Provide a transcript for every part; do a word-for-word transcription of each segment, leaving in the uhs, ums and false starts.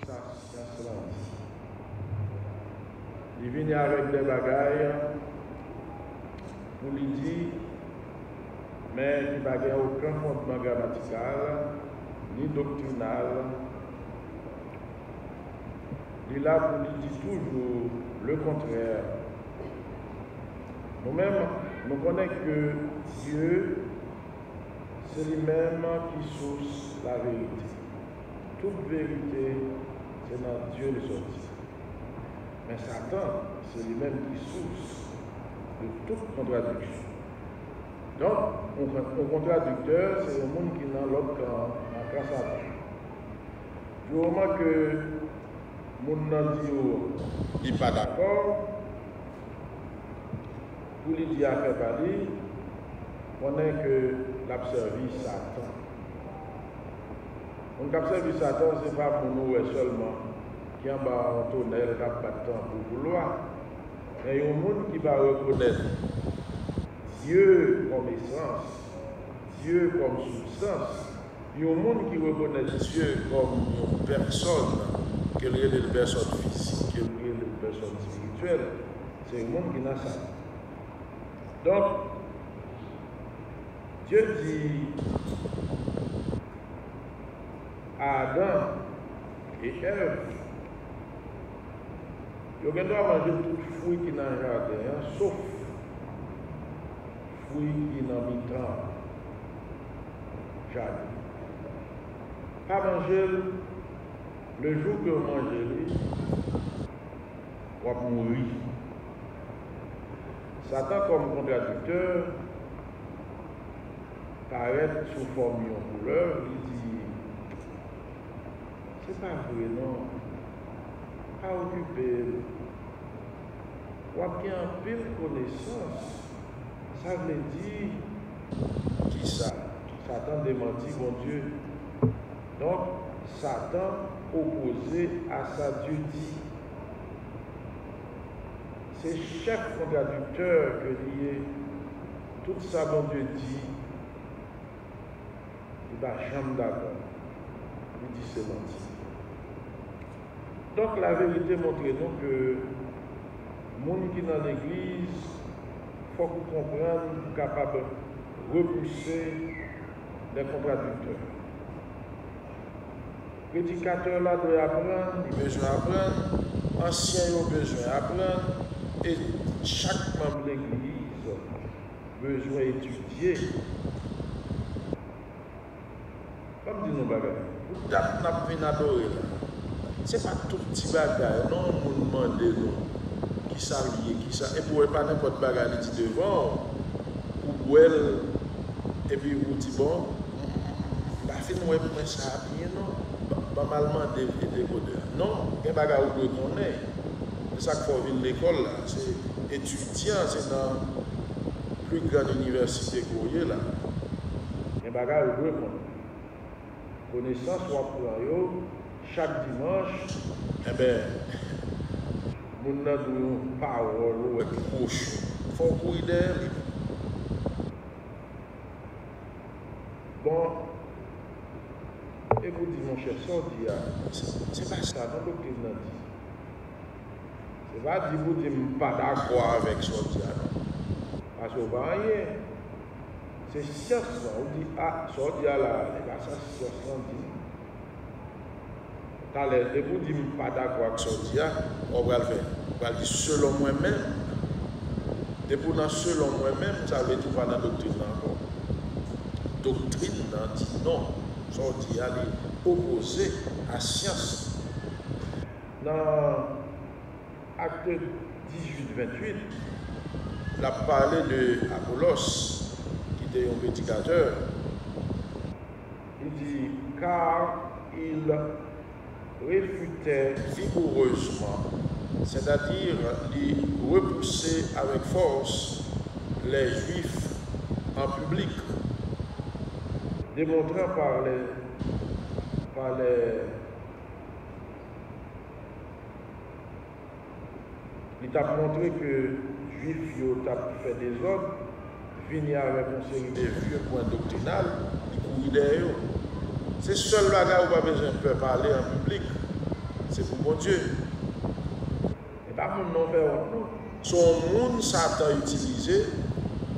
Sa syans lan di. Li vini avèk de bagay pou li di, men ki pa gen okenn fondman gramatikal ni doktrinal. Li la pou li di toujou le kontrè. Nou menm, nou konnen ke Dye, se li menm ki sous laverite. Tout verite, se nan Dye li soti. Men Satan, se li menm ki sous de tout kontradiksyon. Donk, yon, yon kontradiktè, se yon moun ki nan lòt kan an, nan kan Satan. Du moman ke moun nan di w li pa dakò, pou li di afè pa li, konnen ke l ap sèvi Satan. Moun k ap sèvi Satan, se pa moun ou wè sèlman ki anba yon tonèl k ap bat tanbou pou lwa, men yon moun ki pa rekonèt Dye kòm esans, Dye kòm soubstans, yon moun ki rekonèt Dye kòm yon pèsòn, ke l rele l pèsòn fizik, ke l rele l pèsòn espirityèl, se yon moun ki nan Satan. Donk, Dye di Adan e Èv, yo gen dwa manje tout fwi ki nan jaden an, sof fwi ki nan mitan jaden. Pa manje l, le jou ke w manje li, w ap mouri. Satan kòm kontradiktè parèt sou fòm yon koulèv, li di, se pa vre non, pa okipe l. W ap gen anpil konesans. Sa vle di kisa? Satan demanti Bondye. Donk, Satan opoze a sa Dye di. Se chèf kontradiktè ke li ye. Tout sa Bondye di, li pa janm dakò. Li di se manti. Donk, laverite montre nou ke moun ki nan legliz, fòk ou konprann pou kapab repouse de kontradiktè. Predikatè la dwe aprann, li bezwen aprann, ansyen yo bezwen aprann, e chak manm legliz bezwen etidye. Ban m di nou bagay. Pou dat n ap vin adore la, se pa tout ti bagay non moun mande nou kisa l ye, kisa, epi w wè pa nenpòt bagay li di devan w, ou bwè l, epi ou di, bon, m pa fin wè pwen sa a byen non, ban m al mande dekodè a. Non, gen bagay ou dwe konnen. Se sa k fè w vin lekòl la, se etidyan, se nan pli grann inivèsite ke w ye la. Gen bagay ou dwe konnen. Konesans w ap pran yo chak dimanch, enben, moun nan di w yon pawòl, ou wè ki kwochi, fò w kouri dèyè li. Bon, epi w di, monchè, sa w di a, se, se pa sa non doktrin nan di. Se pa di pou di m pa dakò avèk sa w di a non. Paske w pa anyen. Se syans lan. Ou di, a, sa w di a la, se pa sa syans lan di. Talè, depi w di m pa dakò ak sa w di a, kòman w pral fè? Ou pral di selon mwen menm. Depi w nan selon mwen menm, sa vle di w pa nan doktrin nan ankò. Doktrin nan di non. Sa w di a, li opoze a syans. Nan Akte dizuit venntuit, l ap pale de Apolos, ki te yon predikatè. Li di, car il réfutait vigoureusement, c'est-à-dire li repouse avec force les Juifs en public, démontrant par les, par les Li t ap montre ke Jwif yo t ap fè dezòd, vini avèk yon seri de vye pwen doktrinal, li kouri dèyè yo. Se sèl bagay ou pa bezwen pè pale an piblik. Se pou Bondye. E pa moun non fè wont non. Se yon moun Satan itilize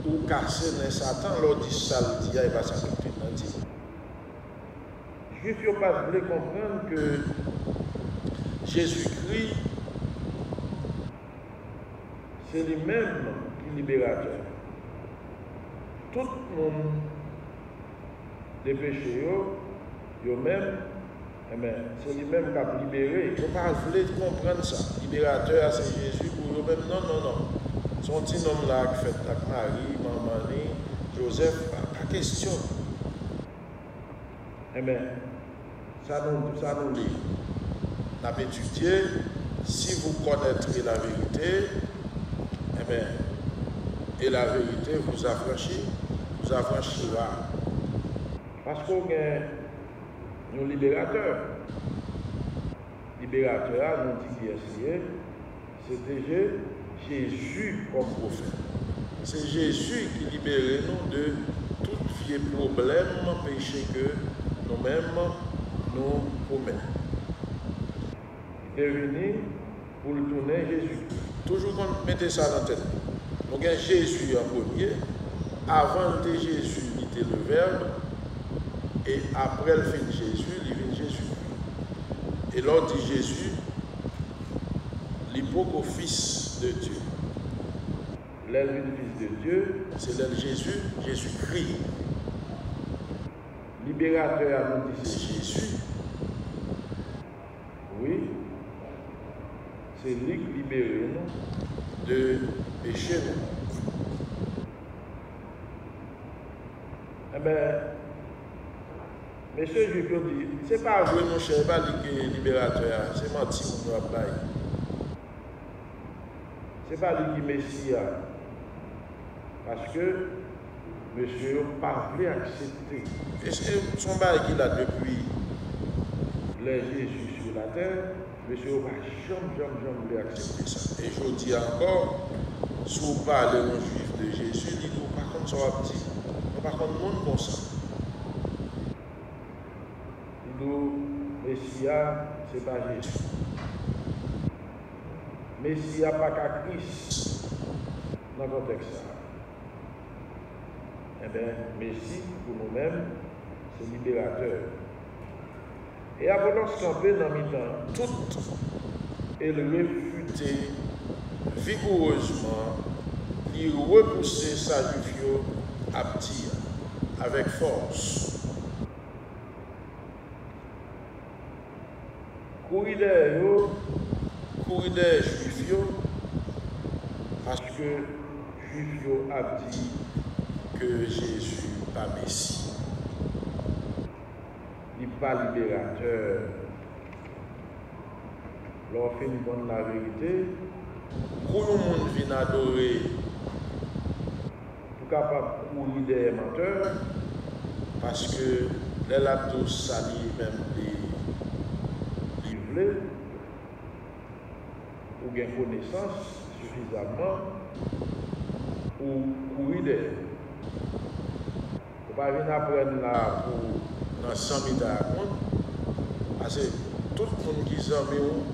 pou kase nen Satan lè w di sa l di a, e pa sa doktrin nan di. Jwif yo pa t vle konprann ke Jezikri se li menm ki liberatè. Tout moun de peche yo, yo menm, enben, se li menm k ap libere. Yo pa vle konprann sa. Liberatè a se Jezi pou yo menm. Non, non, non. Se yon ti nonm la k fèt ak Mari, manman li, Jozèf, pa, pa kesyon. Enben, sa nou, sa nou li, n ap etidye, si vous connaîtrez la vérité, enben, et la vérité vous affranchit, vous affranchira. Paske w gen yon liberatè. Liberatè a, nou di kiyès li ye, se te Je-, Jezi kòm pwofèt. Se Jezi ki libere nou de tout vye pwoblèm peche ke nou menm nou komèt. Li te vini pou l tounen Jezikri. Toujou konn mete sa nan tèt nou. Nou gen Jezi an premye. Avan l te Jezi, li te le Verbe. E apre l fin Jezi, li vin Jezikri. E lè w di Jezi, li poko Fis de Dye. Lè l vin Fis de Dye, se lè l Jezi, Jezikri. Liberatè a, nou di se Jezi. Wi, se li k libere nou de peche nou. Enben, mesye Jwif yo di, se pa vre, monchè, e pa li ki liberatè a, se manti moun yo ap bay. Se pa li ki Mesi a. Paske mesye yo pa vle aksepte. E se, se yon bagay ki la depi lè Jezi sou latè, mesye yo pa janm, janm, janm vle aksepte sa. E jodi a ankò, si w pale yon Jwif de Jezi, li di w pa konn sa w ap di. Nou pa konn moun konsa. Li di w Mesi a, se pa Jezi. Mesi a pa ka Kris nan kontèks sa a. Enben, Mesi, pou nou menm, se liberatè. E Apollos kanpe nan mitan tout e l refite vigourezman, li repouse sa Jwif yo ap di a avèk fòs. Kouri dèyè yo, kouri dèyè Jwif yo, paske Jwif yo ap di ke Jezi pa Mesi. Li pa liberatè. Lè w fin konn laverite, kou yon moun vin adore, ou kapab kouri dèyè mantè, paske lè l ap di w sa li menm li, li vle, ou gen konesans sifizamman pou kouri dèyè. Ou pa vin aprann la pou nan zanmitay ak moun, paske tout moun ki zanmi w,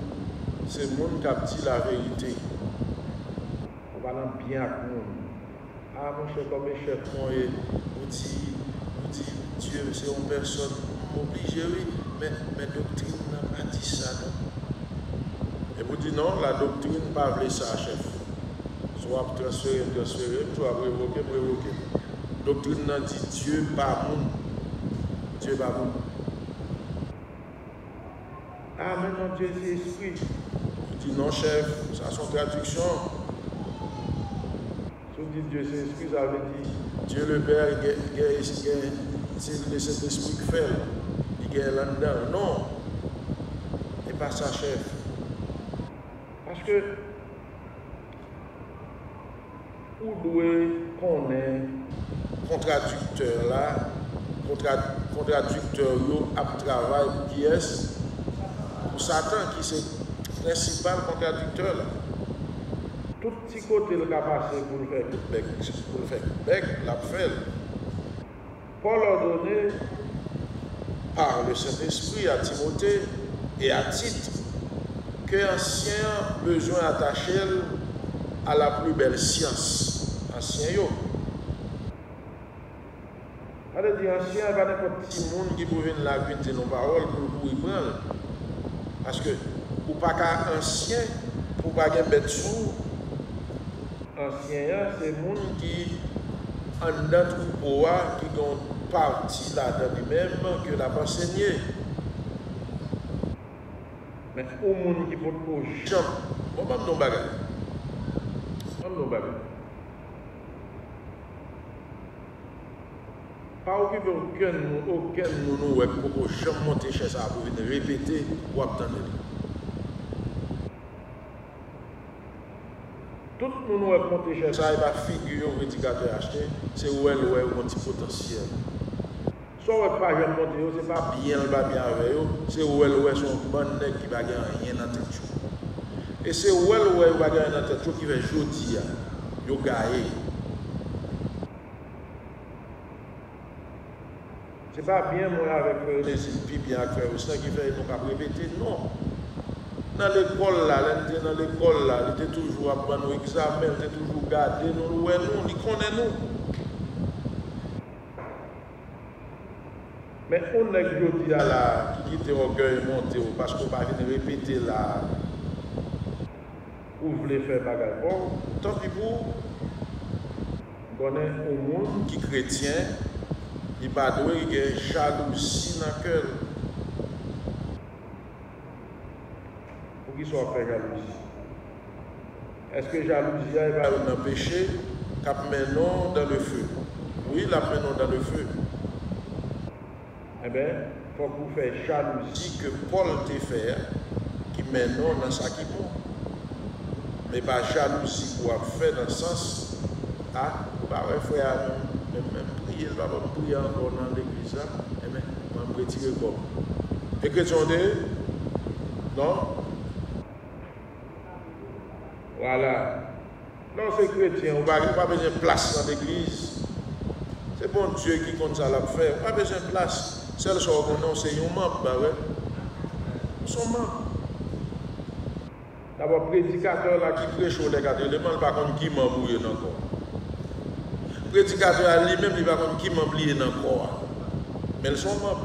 se moun k ap di laverite. Ou pa nan byen ak moun. A, monchè, kòm e chèf mwen ye, ou di, ou di Dye se yon pèsòn, m oblije wi, men, men doktrin nan pa di sa non. Epi w di non, la doctrine pa vle sa, chèf. Si w ap transfere m, transfere m, si w ap revoke m, revoke m. Doktrin nan di Dye pa moun. Dye pa moun. A, men non, Dye se espri. Ou di non, chèf, sa se yon tradiksyon. Si w di Dye se espri, sa vle di Dye Lepè gen, gen, gen, se Lesentespri k fè l. Li gen l anndan l. Non. E pa sa, chèf. Paske ou dwe konnen kontradiktè la, kontra-, kontradiktè yo ap travay pou kiyès? Pou Satan, ki se prensipal kontradiktè la. Tout ti kote l ka pase pou l fè kout bèk, pou l fè kout bèk, l ap fè l. Paul ordonne par le Saint-Esprit à Timothée et à Tite Ke ansyen an bezwen atache l a la pli bèl syans. Ansyen yo. Sa vle di, ansyen an pa nenpòt timoun ki pou vin la, vin di nou pawòl pou l kouri pran l. Paske ou pa ka ansyen pou w pa gen bèt sou ou. Ansyen an, se moun ki anndan twoupo a, ki gen yon pati ladan li menm ke l ap ansenye. Men, yon moun ki potko janm, bon, ban m di yon bagay. Ban m di yon bagay. Pa okipe okenn moun, okenn moun ou wè ki poko janm monte chè sa a pou vin repete, w ap tande li. Tout moun ou wè k monte chè sa a, e pa figi yo predikatè a achte, se wè l wè yo gon ti potansyèl. Sa w wè k pa janm monte yo, se pa byen l pa byen avè yo, se wè l wè se yon bann nèg ki pa gen anyen nan tèt yo. E se wè l wè yo pa gen anyen nan tèt yo ki fè jodi a, yo gaye. Se pa byen mwen avèk frè Onezim pi byen ak frè Ruslan ki fè nou k ap repete, non. Nan lekòl la, lè n te nan lekòl la, li te toujou ap ban nou egzamen, li te toujou gade nou, l wè nou, li konnen nou. Men yon nèg jodi a la, ki kite ògèy monte w, paske w pa vin repete la, ou vle fè bagay pa w, tanpi pou ou. M konnen yon moun ki kretyen, li pa dwe gen jalouzi nan kè l. Poukisa w ap fè jalouzi? Èske jalouzi a e pa youn nan peche k ap mennen w dans le feu? Wi, l ap mennen w dans le feu. Enben, fòk ou fè jalouzi ke Pòl te fè a, ki mennen w nan sa ki bon. Men pa jalouzi pou w ap fè nan sans, a, ou pa wè frè a menm, menm, menm priye, l pa konn priye ankò nan legliz la, enben, mwen, m retire kò m. E kretyen w te ye? Non? Vwala. Lè w se kretyen, ou pa, ou pa bezwen plas nan legliz. Se Bondye ki konn sa l ap fè. Ou pa bezwen plas. Sèl sa w konnen, w se yon manm, pa vre? Ou se yon manm. Dabò, predikatè la ki preche w lè kat eleman, li pa konn ki manm ou ye nan kò a. Predikatè a li menm, li pa konn ki manm li ye nan kò a. Men l se yon manm.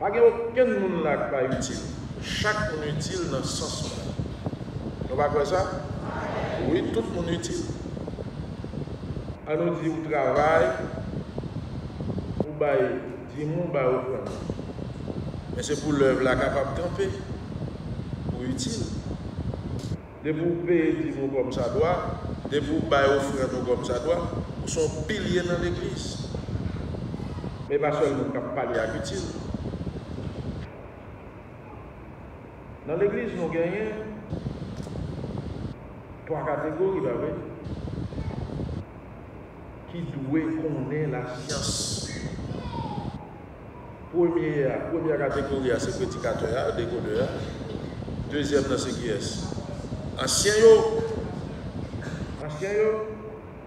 Pa gen okenn moun la ki pa itil. Chak moun itil nan sans pa l. Nou pa kwè sa? Wi, tout moun itil. An nou di ou travay, ou bay dim ou, bay ofrann ou. Men se pou lèv la kapab kanpe, pou itil. Depi w peye dim ou kòmsadwa, depi w bay ofrann ou kòmsadwa, ou se yon pilye nan legliz. Men pa sèl moun k ap pale a k itil. Nan legliz, nou genyen twa kategori, pa vre? Ki dwe konnen lasyans. Premye a, premyè kategori a, se predikatè a, dekodè a. Dezyèm nan se kiyès? Ansyen yo. Ansyen yo.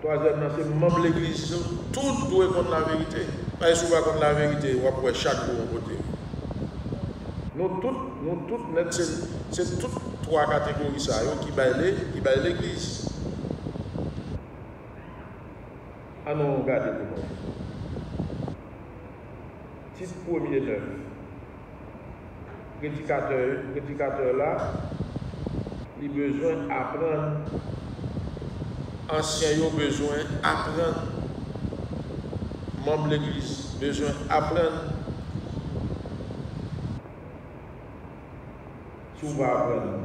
Twazyèm nan se manm legliz yo. Tout dwe konn laverite. Paske si w pa konn laverite, w ap wè chak jou yon kote. Nou tout, nou tout nèt, se, se tout twa kategori sa yo ki bay le, ki bay legliz. Ann nou gade pou nou. Tit premye nèf. Predikatè, predikatè la, li bezwen aprann. Ansyen yo bezwen aprann. Manm legliz bezwen aprann. Si w pa aprann,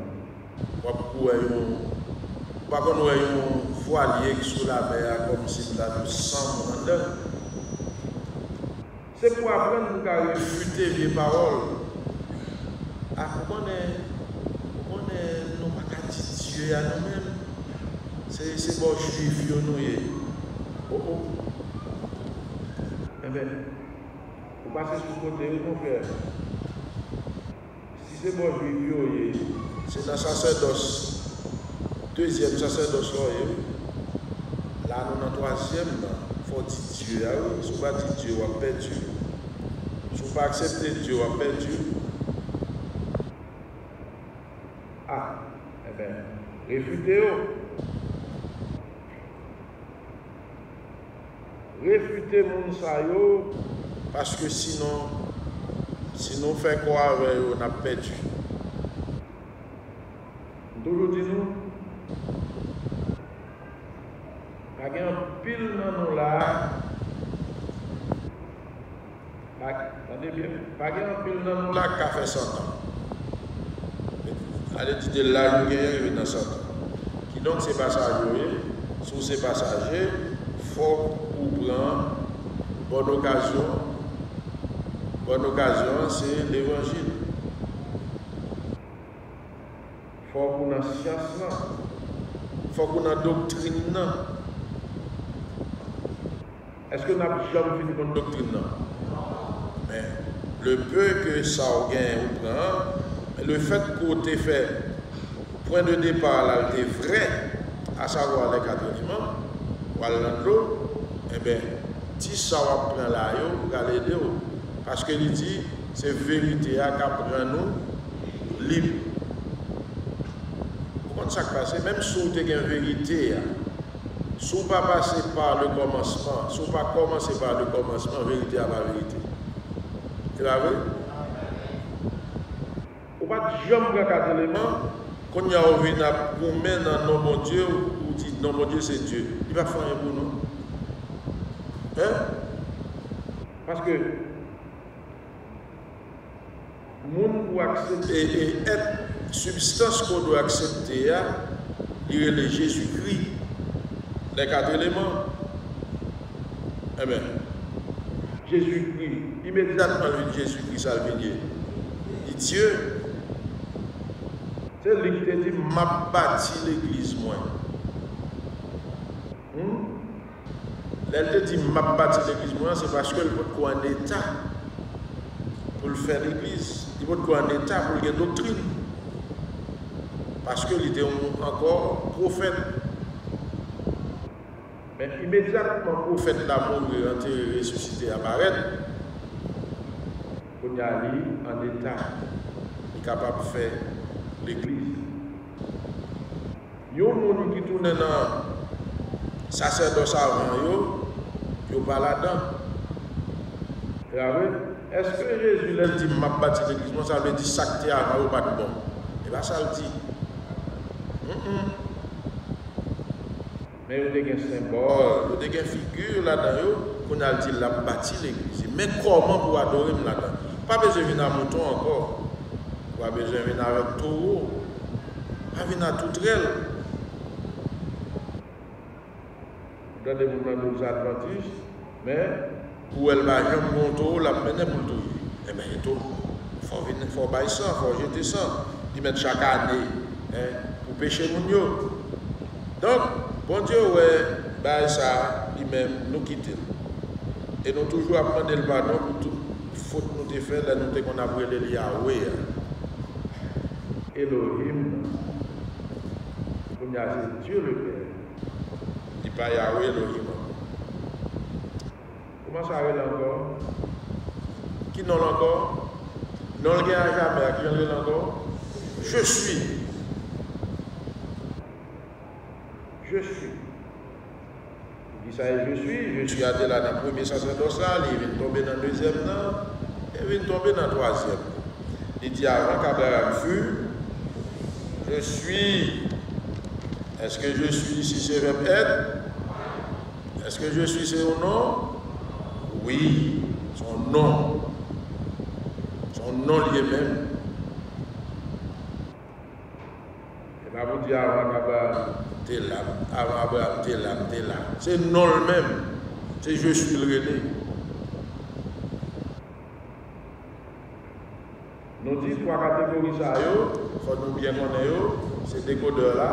w ap wè yon, w pa konn wè yon vwalye ki sou lamè a kòmsi l ta gen yon sanm anndan l. Se pou aprann pou ka refite vye pawòl. A, ou konnen, ou konnen nou pa ka di Dye a nou menm. Se, se bò Jwif yo nou ye. O, o. Enben, ou pase sou kote, wi, monchè. Si se bò Jwif yo ye, se nan sasèdòs, dezyèm sasèdòs la w ye, wi. La nou nan twazyèm nan, fò w di Dye a, wi. Si w pa di Dye, w ap pèdi. Si w pa aksepte Dye, w ap pèdi. Refite yo. Refite moun sa yo, paske sinon, si nou fè kò avè yo, n ap pèdi. M toujou di nou, pa gen anpil nan nou la a, pa, tande byen, pa gen anpil nan nou la k ka fè santan. Ale di de laj ou genyen rive nan santan. Kidonk, se pasaje ou ye. Si w se pasaje, fòk ou pran bòn okazyon. Bòn okazyon an, se levanjil. Fòk ou nan syans lan. Fòk ou nan doktrin nan. Èske n ap janm fin konn doktrin nan? Men, le peu ke sa w genyen ou pran an, men le fèt ke w te fè pwen de depa la, l te vrè, asavwa lè kat eleman, w al nan dlo, enben, ti sa w ap pran la yo pral ede w. Paske li di, se verite a k ap rann ou lib. Ou konn sa k pase? Menm si w te gen verite a, si w pa pase pa le kòmansman, si w pa kòmanse pa le kòmansman, verite a pa verite. Se pa vre? Ou pa t janm pran kat eleman, kounye a ou vin ap goumen nan non Bondye, ou, ou di non Bondye se Dye. Li pa fè anyen pou nou. Hein? Paske moun pou aksepte, e, e, èt, sibstans ke w dwe aksepte a, li rele Jezikri. Lè kat eleman. Enben, Jezikri, imedyatman l vin Jezikri, sa l vin ye? Li Dye. Se li ki te di, "M ap bati legliz mwen." Hmm? Lè l te di, "M ap bati legliz mwen an," se paske l potko an eta pou l fè legliz. Li potko an eta pou l gen doktrin. Paske li te yon ankò pwofèt. Men imedyatman pwofèt la mouri, antere, resisite, aparèt, kounye a li an eta, li kapab fè legliz. Yon moun ki tounen nan sasèdòs avan yo, yo pa ladan. E a vre? Èske Jezi, lè l di, "M ap bati legliz mwen," sa vle di sa k te avan yo pa t bon? E pa sa l di. Mm, mm. Men yo te gen senbòl, yo te gen figi ladan yo, kounye a l di l ap bati legliz. Men kòman pou w adore m ladan? Pa bezwen vin a mouton ankò. Ou pa bezwen vin avèk towo. Pa vin a toutrèl. Ou tande moun nan di w se advantis, men ou wè l pa janm gen yon towo l ap mennen pou l touye. Enben, eto, fò w vin, fò w bay san, fò w jete san. Li mèt chak ane, en, pou peche moun yo. Donk, Bondye wè bagay sa a, li menm, nou kite l. E nou toujou ap mande l padon pou tout fot nou te fè lè nou te konn ap rele l Yawe a. Elohim nan. Kounye a se Dieu le Père. Li pa Yawe Elohim ankò. Kòman sa rele ankò? Ki non l ankò? Non l gen a jamè a, ki jan l rele ankò? Je suis. Je suis. Pou ki sa e je suis? Je suis a te la nan premye sasèdòs la, li vin tonbe nan dezyèm nan, e vin tonbe nan twazyèm. Li di, "Avant qu'Abraham fût, je suis." Est-ce que je suis ici, se vèb être? Est-ce que je suis, se yon non? Wi, se yon non. Se yon non li ye menm. E pa pou di, "Avan Abraham te la, avan Abraham te la, m te la." Se non l menm. Se je suis l rele. Nou di twa kategori sa yo, fò nou byen konnen yo, se dekodè la,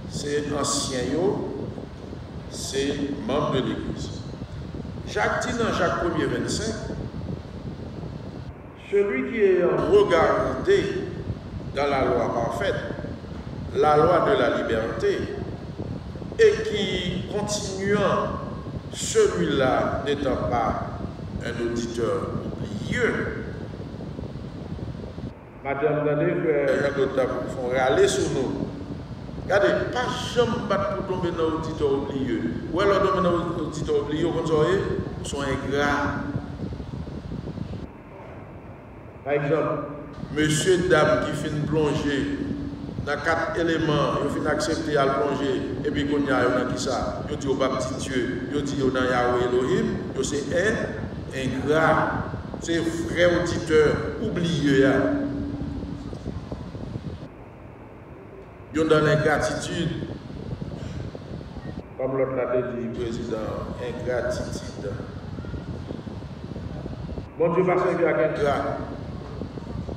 se ansyen yo, se manm de legliz. Jak di nan Jak premye vennsenk, celui qui ayant regardé dans la loi parfaite, la loi de la liberté, et qui, continuant, celui-là n'étant pas un auditeur oublieux, Maten an, m tande frè Jean Claude t ap fè yon rale sou nou. Gade, pa janm bat pou tonbe nan oditè oubliye. Ou wè lè w tonbe nan oditè oubliye, ou konn sa w ye? Ou se yon engra. Pa egzanp, mesye dam ki fin plonje nan kat eleman, yo fin aksepte y al plonje, epi kounye a yo nan kisa? Yo di yo baptitye, yo di yo nan Yahweh Elohim, yo se en, engra. Se vrè oditè oubliye a. Yo nan lengratitid. Kòm lòt la te di prezidan an, engratitid. Bondye pa sèvi ak engra.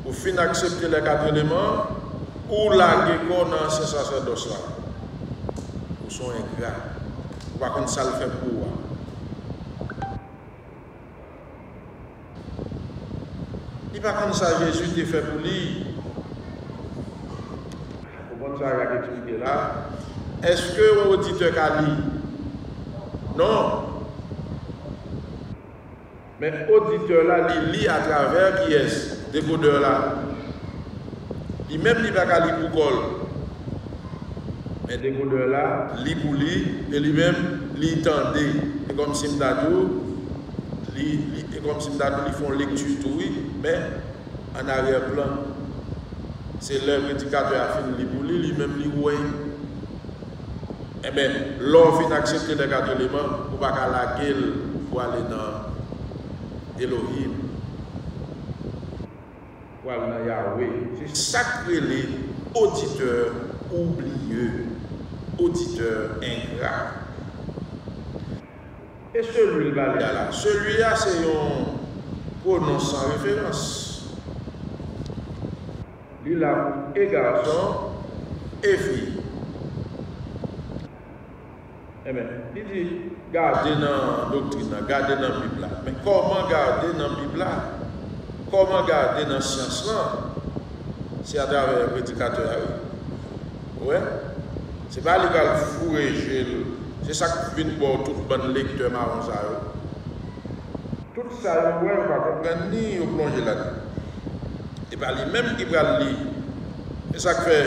Ou fin aksepte lè kat eleman, ou lage kò w nan ansyen sasèdòs la. Ou se yon engra. Ou pa konn sa l fè pou ou a. Li pa konn sa Jezi te fè pou li. Ou konn sa y ap eksplike la? Èske yon oditè ka li? Non. Men oditè la, li li atravè kiyès? Dekodè la. Li menm, li pa ka li pou kò l. Men dekodè la li pou li, e li menm, li tande. E kòmsi m ta di w, li, li, e kòmsi m ta di w, li fè yon lekti tou, wi, men an aryè plan. Se lè predikatè a fin li pou li, li menm, li wè. Enben, lè w fin aksepte lè kat eleman, ou pa ka lage l pou ale nan Elohim. Pral nan Yahweh. Se sa k rele oditè oubliye, oditè engra. E celui l pale a la? Celui a se yon pronom san referans. Li la pou e gason e fi. Enben, li di, gade nan doktrin nan, gade nan Bib la. Men kòman gade nan Bib la? Kòman gade nan syans lan? Se atravè predikatè a, wi. Ou wè? Se pa li k al foure je l. Se sa k vin ba w tout bann lektè mawon sa yo. Tout sa yo wè, yo pa konprann ni yo plonje ladan. E pa li menm ki pral li. E sa k fè,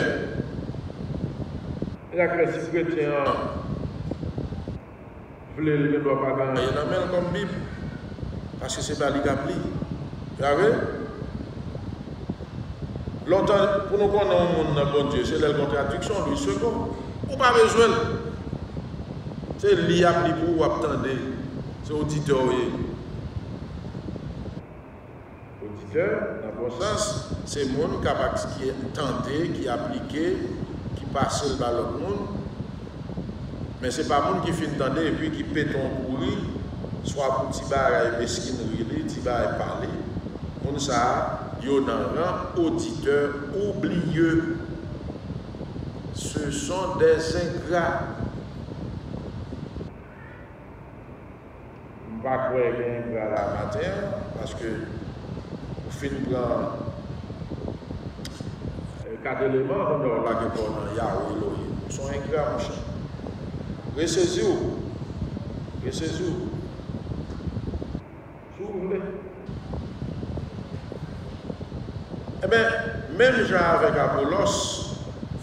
e sa k fè si kretyen an vle l, gen dwa pa gen anyen nan men l kòm Bib, paske se pa li k ap li. Pa vre? Lontan, pou nou konnen yon moun nan Bondye, se lè l gen yon tradiksyon, Louis Segond. Ou pa bezwen l. Se li y ap li pou ou, w ap tande. Se oditè w ye. Oditè, nan bon sans, se moun k ap, ki tande, ki aplike, ki pase l ba lòt moun. Men se pa moun ki fin tande epi ki pete yon kouri, swa pou ti bagay meskinri li, ti bagay pa li. Moun sa a, yo nan ran oditè oubliye. Ce sont des ingrats. M pa kwè gen engra la maten an, paske ou fin pran, eh, kat eleman, kounye a w lage kò w nan Yahweh Elohim. Ou se yon engra, monchè. Resezi w. Resezi w. Si w vle. Enben, menm jan avèk Apolos,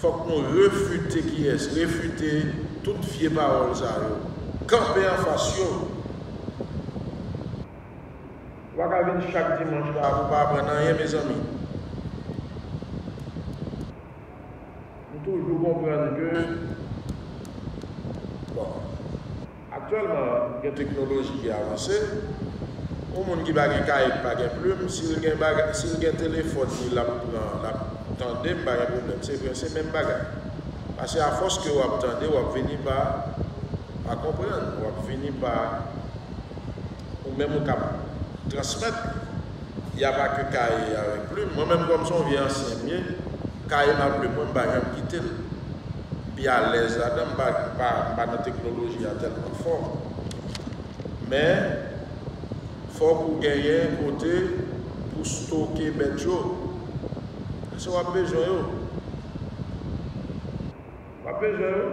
fòk nou refite kiyès? Refite tout vye pawòl sa yo. Kanpe anfas yo. Ou pa ka vin chak dimanch la pou w pa aprann anyen, mezanmi. M toujou konprann ke, bon, aktyèlman, gen teknoloji ki avanse. Yon moun ki pa gen kaye, ki pa gen plim, si l gen bagay, si l gen telefòn li, l ap pran, l ap tande, m pa gen pwoblèm. Se vre, se menm bagay. Paske afòs ke w ap tande, w ap vini pa, pa konprann, w ap vini pa, ou menm ou k ap transmèt. Y a pa ke kaye avèk plim. Mwen menm, kòm se yon vye ansyen m ye, kaye m ak plim mwen, m pa janm kite l. M pi alèz ladan, m pa, m pa, m pa nan teknoloji a tèlman fò. Men, fòk ou genyen kote pou stoke bèt yo. Paske w ap bezwen yo. W ap bezwen yo.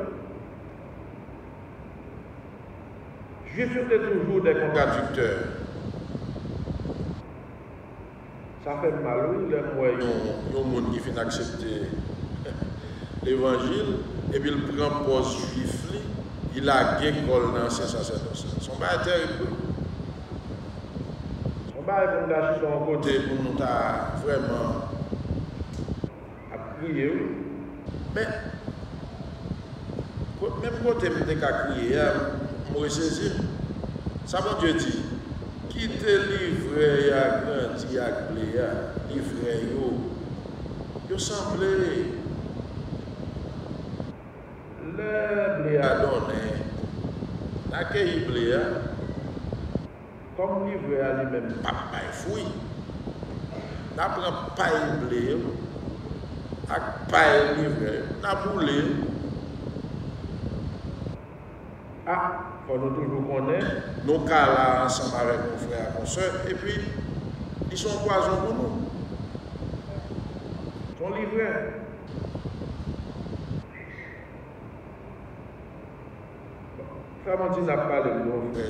Jwif yo te toujou dè kontradiktè. Sa fè m mal, wi, lè m wè yon, yon moun ki fin aksepte levanjil, epi l pran pòz jwif li, li lage kò l nan ansyen sasèdòs la. Se yon bagay tèrib, wi. Se yon bagay pou nou ta chita yon kote, pou nou ta vrèman ap kriye, wi. Men, ko-, menm kote m te ka kriye a, m resezi m. Sa Bondye di? Kite livrè a grandi ak ble a, livrè yo. Yo sanble. Lè ble a donnen, n a keyi ble a. Kòm livrè a li menm p ap bay fwi, n a pran pay ble yo ak pay livrè yo, n a boule yo. A, fò nou toujou konnen, nou ka la ansanm avèk yon frè ak yon sè, epi li se yon pwazon pou nou. Se yon livrè. Frè Montina ap pale m de yon frè.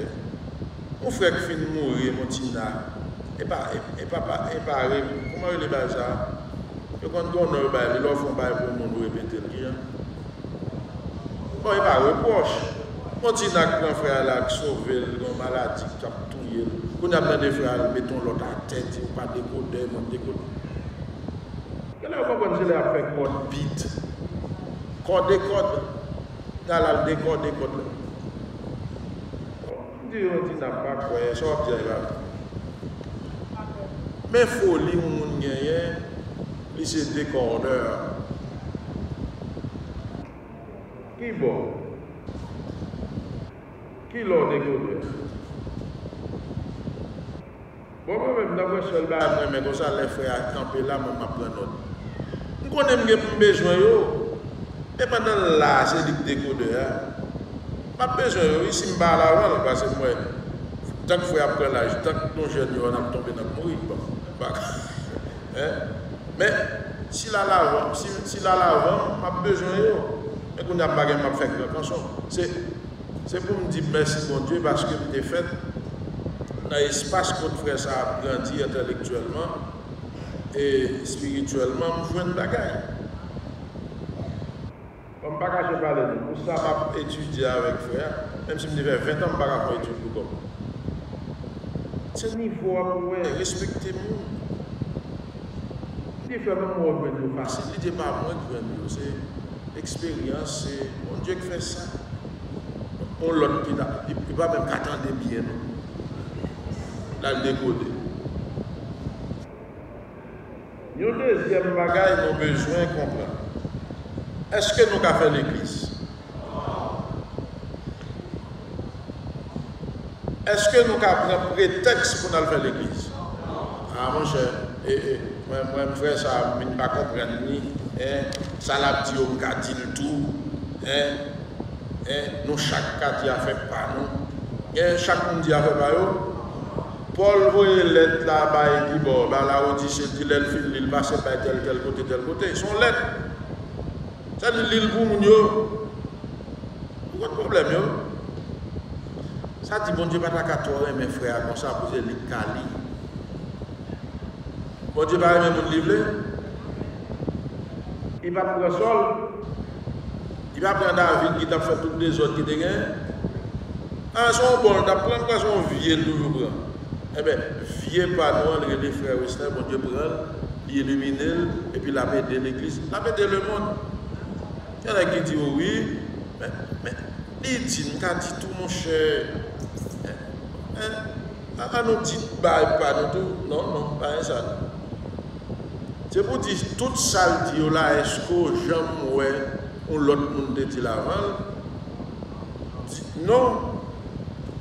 Yon frè ki fin mouri, Montina. E pa, e, e pa, pa, e pa re-, kòman rele bagay sa? Yo konn gen yon non yo bay li, lè w fè yon bagay pou yon moun, ou repete l. Kijan? Bon, e pa repwòch. Montina k pran frè a la, k sove l, gen yon maladi k ap touye l. Kounye a ap tande frè a l mete yon lòt atè, di ou pa dekodè, mwen dekodè. Genlè yo konprann se lè y ap fè kòd bit. Kòde kòd. N al al dekòde kòd la. M di yo, di n ap pa kwè, sa w ap di a e pa vre. Men foli yon moun genyen, li se dekòdè. Ki bò? Ki lè w dekòdè? Bon, mwen menm, nan mwen sèl bagay m renmen konsa, lè frè a kanpe la, mwen m ap pran nòt. M konnen m gen pou m bezwen yo. E pandan l la, se li k dekodè a. M ap bezwen yo, wi, si m pa al avan l, paske m wè, tank frè ap pran laj, tank nou jèn yo, n ap tonbe, n ap mouri. Bon, m pa ka. Hein? Men, si l al avan, si, si l al avan m, m ap bezwen yo. Men kounye a, m pa gen, m ap fè gran kanson. Se Se pou m di mèsi Bondye paske m te fèt nan espas kot frè sa a ap grandi entèlektyèlman e espirityèlman, m jwenn bagay. Bon, m pa kache pale non, pou sa m ap etidye avèk frè a, menm si m te fè ven tan m pa ka fè etid pou kò m. Se nivo a pou wè, respekte moun. M di frè m, mwen jwenn yo fasil, li di e pa mwen k jwenn yo, se eksperyans, se Bondye k fè sa. Yon lòt ki ta, li, li pa menm ka tande byen non. L al dekode. Yon dezyèm bagay nou bezwen konprann. Èske nou ka fè legliz? Èske nou ka pran pretèks pou n al fè legliz? A, monchè, e, e, mwen, mwen, frè sa a, m vin pa konprann li, en, sa l ap di yo, m ka di l tou, en, en, nou chak ka di afè pa nou, en, chak moun di afè pa yo. Pòl voye lèt la bay kibò, ba Lawodise, l di lè l fin li, l pase bay tèl, tèl kote, tèl kote. Se yon lèt. Sa di li l pou moun yo. Ou konn pwoblèm yo? Sa di Bondye pa ta ka twò renmen frè a konsa pou se li k ka li. Bondye pa renmen moun li vle? Li pa t pran Sòl? Li pa pran David ki t ap fè tout dezòd ki te genyen? A, se yon bon l t ap pran, pran se yon vye l toujou pran. Enben, vye pa nou an, l rele frè Wesner, Bondye pran l, li ilimine l, epi l ap ede legliz, l ap ede lemonn. Gen nèg ki di w wi, men, men, li di, m ka di tou, monchè, en, en, an, an nou di bagay pa nou tou, non, non, pa gen sa non. Se pou di, tout sa l di yo la, èske w janm wè yon lòt moun te di l avan l? Di, non.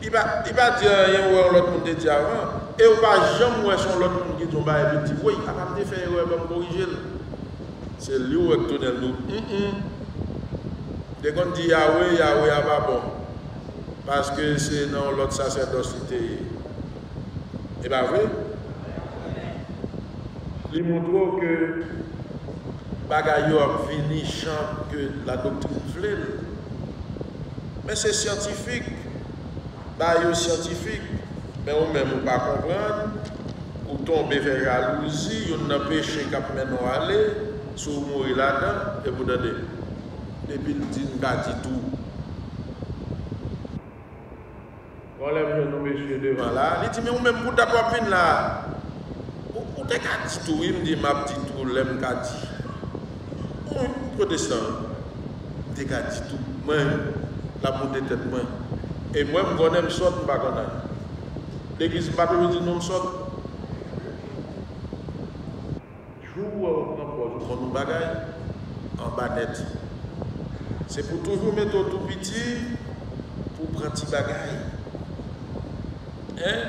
Li pa, li pa di anyen, ou wè yon lòt moun te di avan. E ou pa janm wè se yon lòt moun ki di yon bagay, epi l di, woy, apa m te fè erè, ban m korije l. Se li ou wè k tounen l di w, mm, mm. Te konn di Yawe, Yawe a pa bon. Paske se nan yon lòt sasèdòs li te ye. E pa vre? Li montre w ke bagay yo ap vini jan ke ladoktrin vle l. Men se syantifik. Bagay yo syantifik. Men ou menm ou pa konprann, ou Ou tonbe fè jalouzi, youn nan peche k ap mennen w ale, si w mouri ladan, epi w tande, depi l di m ka di tou. Bon, lè m jwenn yon mesye devan la, li di, "Men ou menm pou dat w ap vin la, ou, ou te ka di tou, wi." M di, "M ap di tou lè m ka di." Mwen, m pwotestan, m te ka di tou. Mwen, l ap monte tèt mwen. E mwen, m konnen m sòt, m pa konn anyen. Legliz, m pa toujou di nou m sòt. Jou ou wè ou pran pòz ou konn yon bagay, anba nèt. Se pou toujou mete w tou piti pou w pran ti bagay. Hein?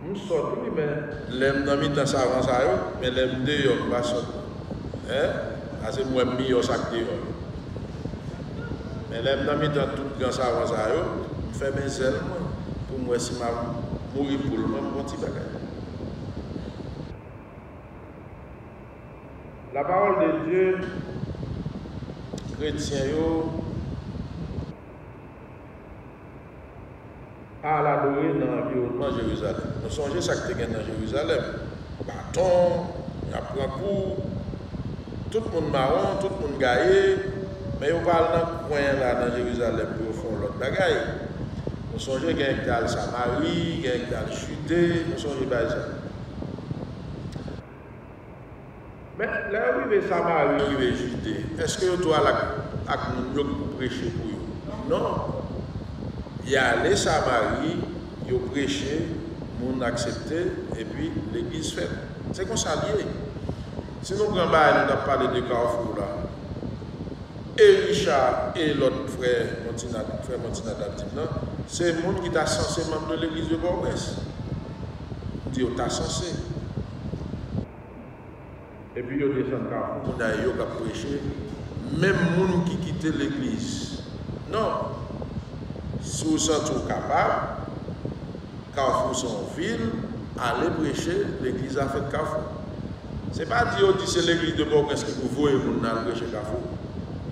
M sòt wi, men lè m nan mitan savan sa yo, men lè m deyò, m pa sòt. Hein? Paske m wè m miyò sa k deyò yo. Men lè m nan mitan tout gran savan sa yo, m fèmen zèl mwen pou m wè si m ap mouri poul mwen, m pran ti bagay. La parole de Dieu, kretyen yo pa al adore nan anviwònman Jerizalèm. Nou sonje sa k te gen nan Jerizalèm. Baton, y ap pran kou, tout moun mawon, tout moun gaye, men yo pa al nan kwen la nan Jerizalèm pou yo fè yon lòt bagay. Nou sonje gen k t al Samari, gen k t al Jide, nou sonje bagay sa. Men, lè yo rive Samari, yo rive Jide, èske yo tou al ak, ak moun yo pou preche pou yo? Non. Y ale Samari, yo preche, moun aksepte, epi legliz fèt. Se konsa l ye. Si nou pran bagay nou t ap pale de Kafou la, e Richard e lòt frè Montinat, frè Montinat ap di m nan, se moun ki ta sanse manm de legliz de Pòtoprens. M di yo ta sanse. Epi yo desann Kafou, kounye a e yo k ap preche, menm moun ki kite legliz. Non. Si w santi w kapab, Kafou se yon vil, ale preche, legliz la fèt Kafou. Se pa di yo di se legliz de Pòtoprens ki pou voye moun nan al preche Kafou.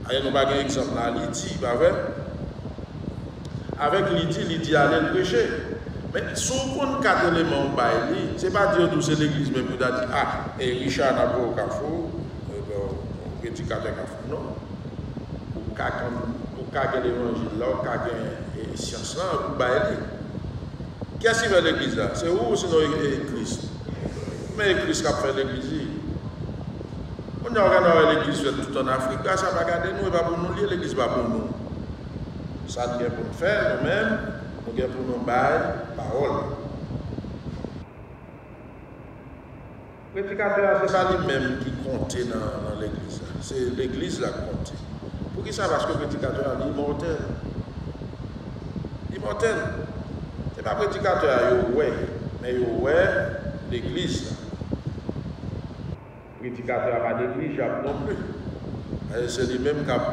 Ayè nou pa gen egzanp la, Lidi, pa vre? Avèk Lidi, Lidi ale l preche. Men si w konn kat eleman ou bay li, se pa di yo di w se legliz menm pou ta di, a, e Richard n ap voye w Kafou, e, bon, predikatè Kafou. Non. Ou ka konn, ou ka gen levanjil la, ou ka gen, e, syans lan, ou bay li. Kiyès ki fè legliz la? Se ou, sinon e, e Kris? Men e Kris k ap fè legliz li. Kounye a, ou gentan wè legliz fèt tout ann Afrik la, sa pa gade nou, e pa pou nou li ye, legliz pa pou nou. Sa n gen pou n fè, nou menm, nou gen pou nou bay pawòl. Predikatè a, se pa li menm ki konte nan, nan legliz la. Se legliz la k konte. Poukisa? Paske predikatè a, li imòtèl. Li imòtèl. Se pa predikatè a yo wè, men yo wè legliz la. Predikatè a pa neglijab non pli. Paske se li menm k ap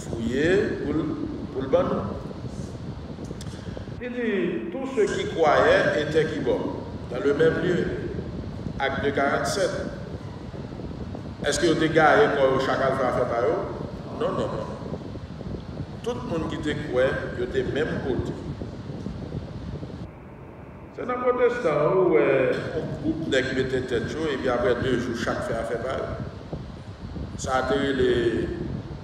fouye pou l, pou l ban nou. Li di, tous ceux qui croyaient étaient ki bò? Dans le même lieu. Acte deux, quarante-sept. Èske yo te gaye kò yo chak al fè afè pa yo? Non, non, non. Tout moun ki te kwè, yo te menm kote. Se nan pwotestan ou wè yon gwoup nèg mete tèt yo, epi apre de jou, chak fè afè pa yo. Sa a te rele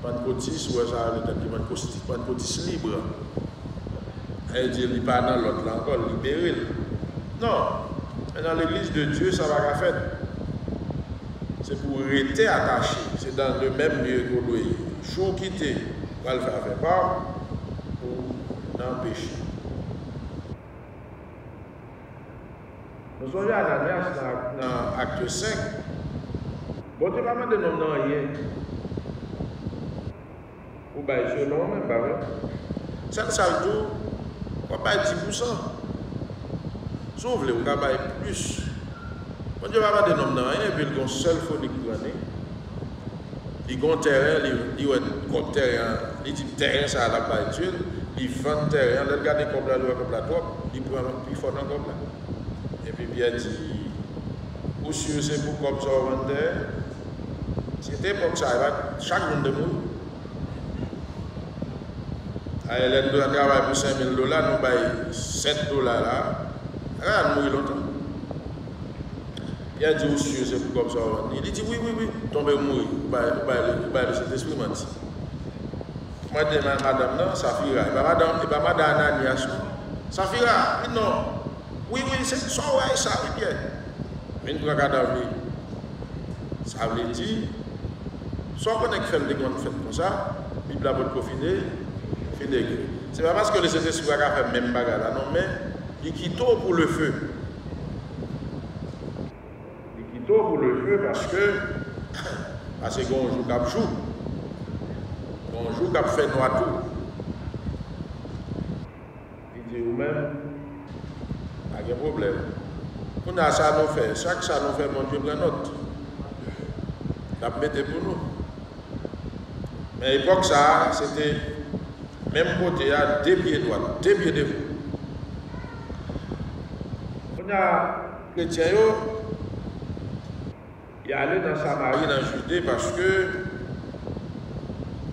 pannkotis, ou wè sa a rele tèt li pannkotis, pannkotis lib. Sa vle di li pa nan lòd la ankò, l libere l. Non, men nan legliz de Dye, sa pa ka fèt. Se pou w rete atache, se dans le même lieu ke w dwe ye. Jou w kite, w al fè afè pa w, ou nan peche. Nou sonje Ananyas nan, nan Akte senk. Bondye pa mande nonm nan anyen. Ou bay selon ou menm, pa vre? Sèl sa l di w, w ap bay dis pousan. Si w vle, ou ka bay plis. Bondye pa mande nonm nan anyen, epi l gen yon sèl foli k pran li. Li gen yon tèren, li, li wè kòb tèren an, li di tèren sa a l ap bay Dye l, li vann tèren an, lè l gade kòb la, li wè kòb la twòp, li pran pi fò nan kòb la. Epi Pyè di, ou si se pou kòb sa w vann tèren? Si se te epòk sa a, e pa chak moun te mouri. Ayè, lè n te travay pou senk mil dola, nou bay sèt dola la, a, n mouri lontan. Pyè di, "Ou si se pou kòb sa w vann li?" Li di, "Wi, wi, wi." Tonbe mouri. Ou bay, ou bay, ou bay Lesentespri manti. Mande ma-, madanm nan, Safira. E pa madanm, e pa madan Ananyas, non. Safira, vin non. Wi, wi, se sa w wè, e sa, wi, Pyè. Vin pran kadav li. Sa vle di, sa w konnen k fè l te konn fèt konsa, Bib la potko fin e-, fin ekri. Se pa paske Lesentespri pa ka fè menm bagay la, non, men li kite w pou le feu. Li kite w pou le feu paske, paske gen yon jou k ap jou. Gen yon jou k ap fè nwa tou. Li di, "Ou menm, pa gen pwoblèm." Kounye a, sa nou fè, chak sa nou fè, Bondye pran nòt. L ap mete pou nou. Men epòk sa a, se te menm kote a, de pye dwat, de pye devan. Kounye a, kretyen yo, y ale nan Samari, nan Jide, paske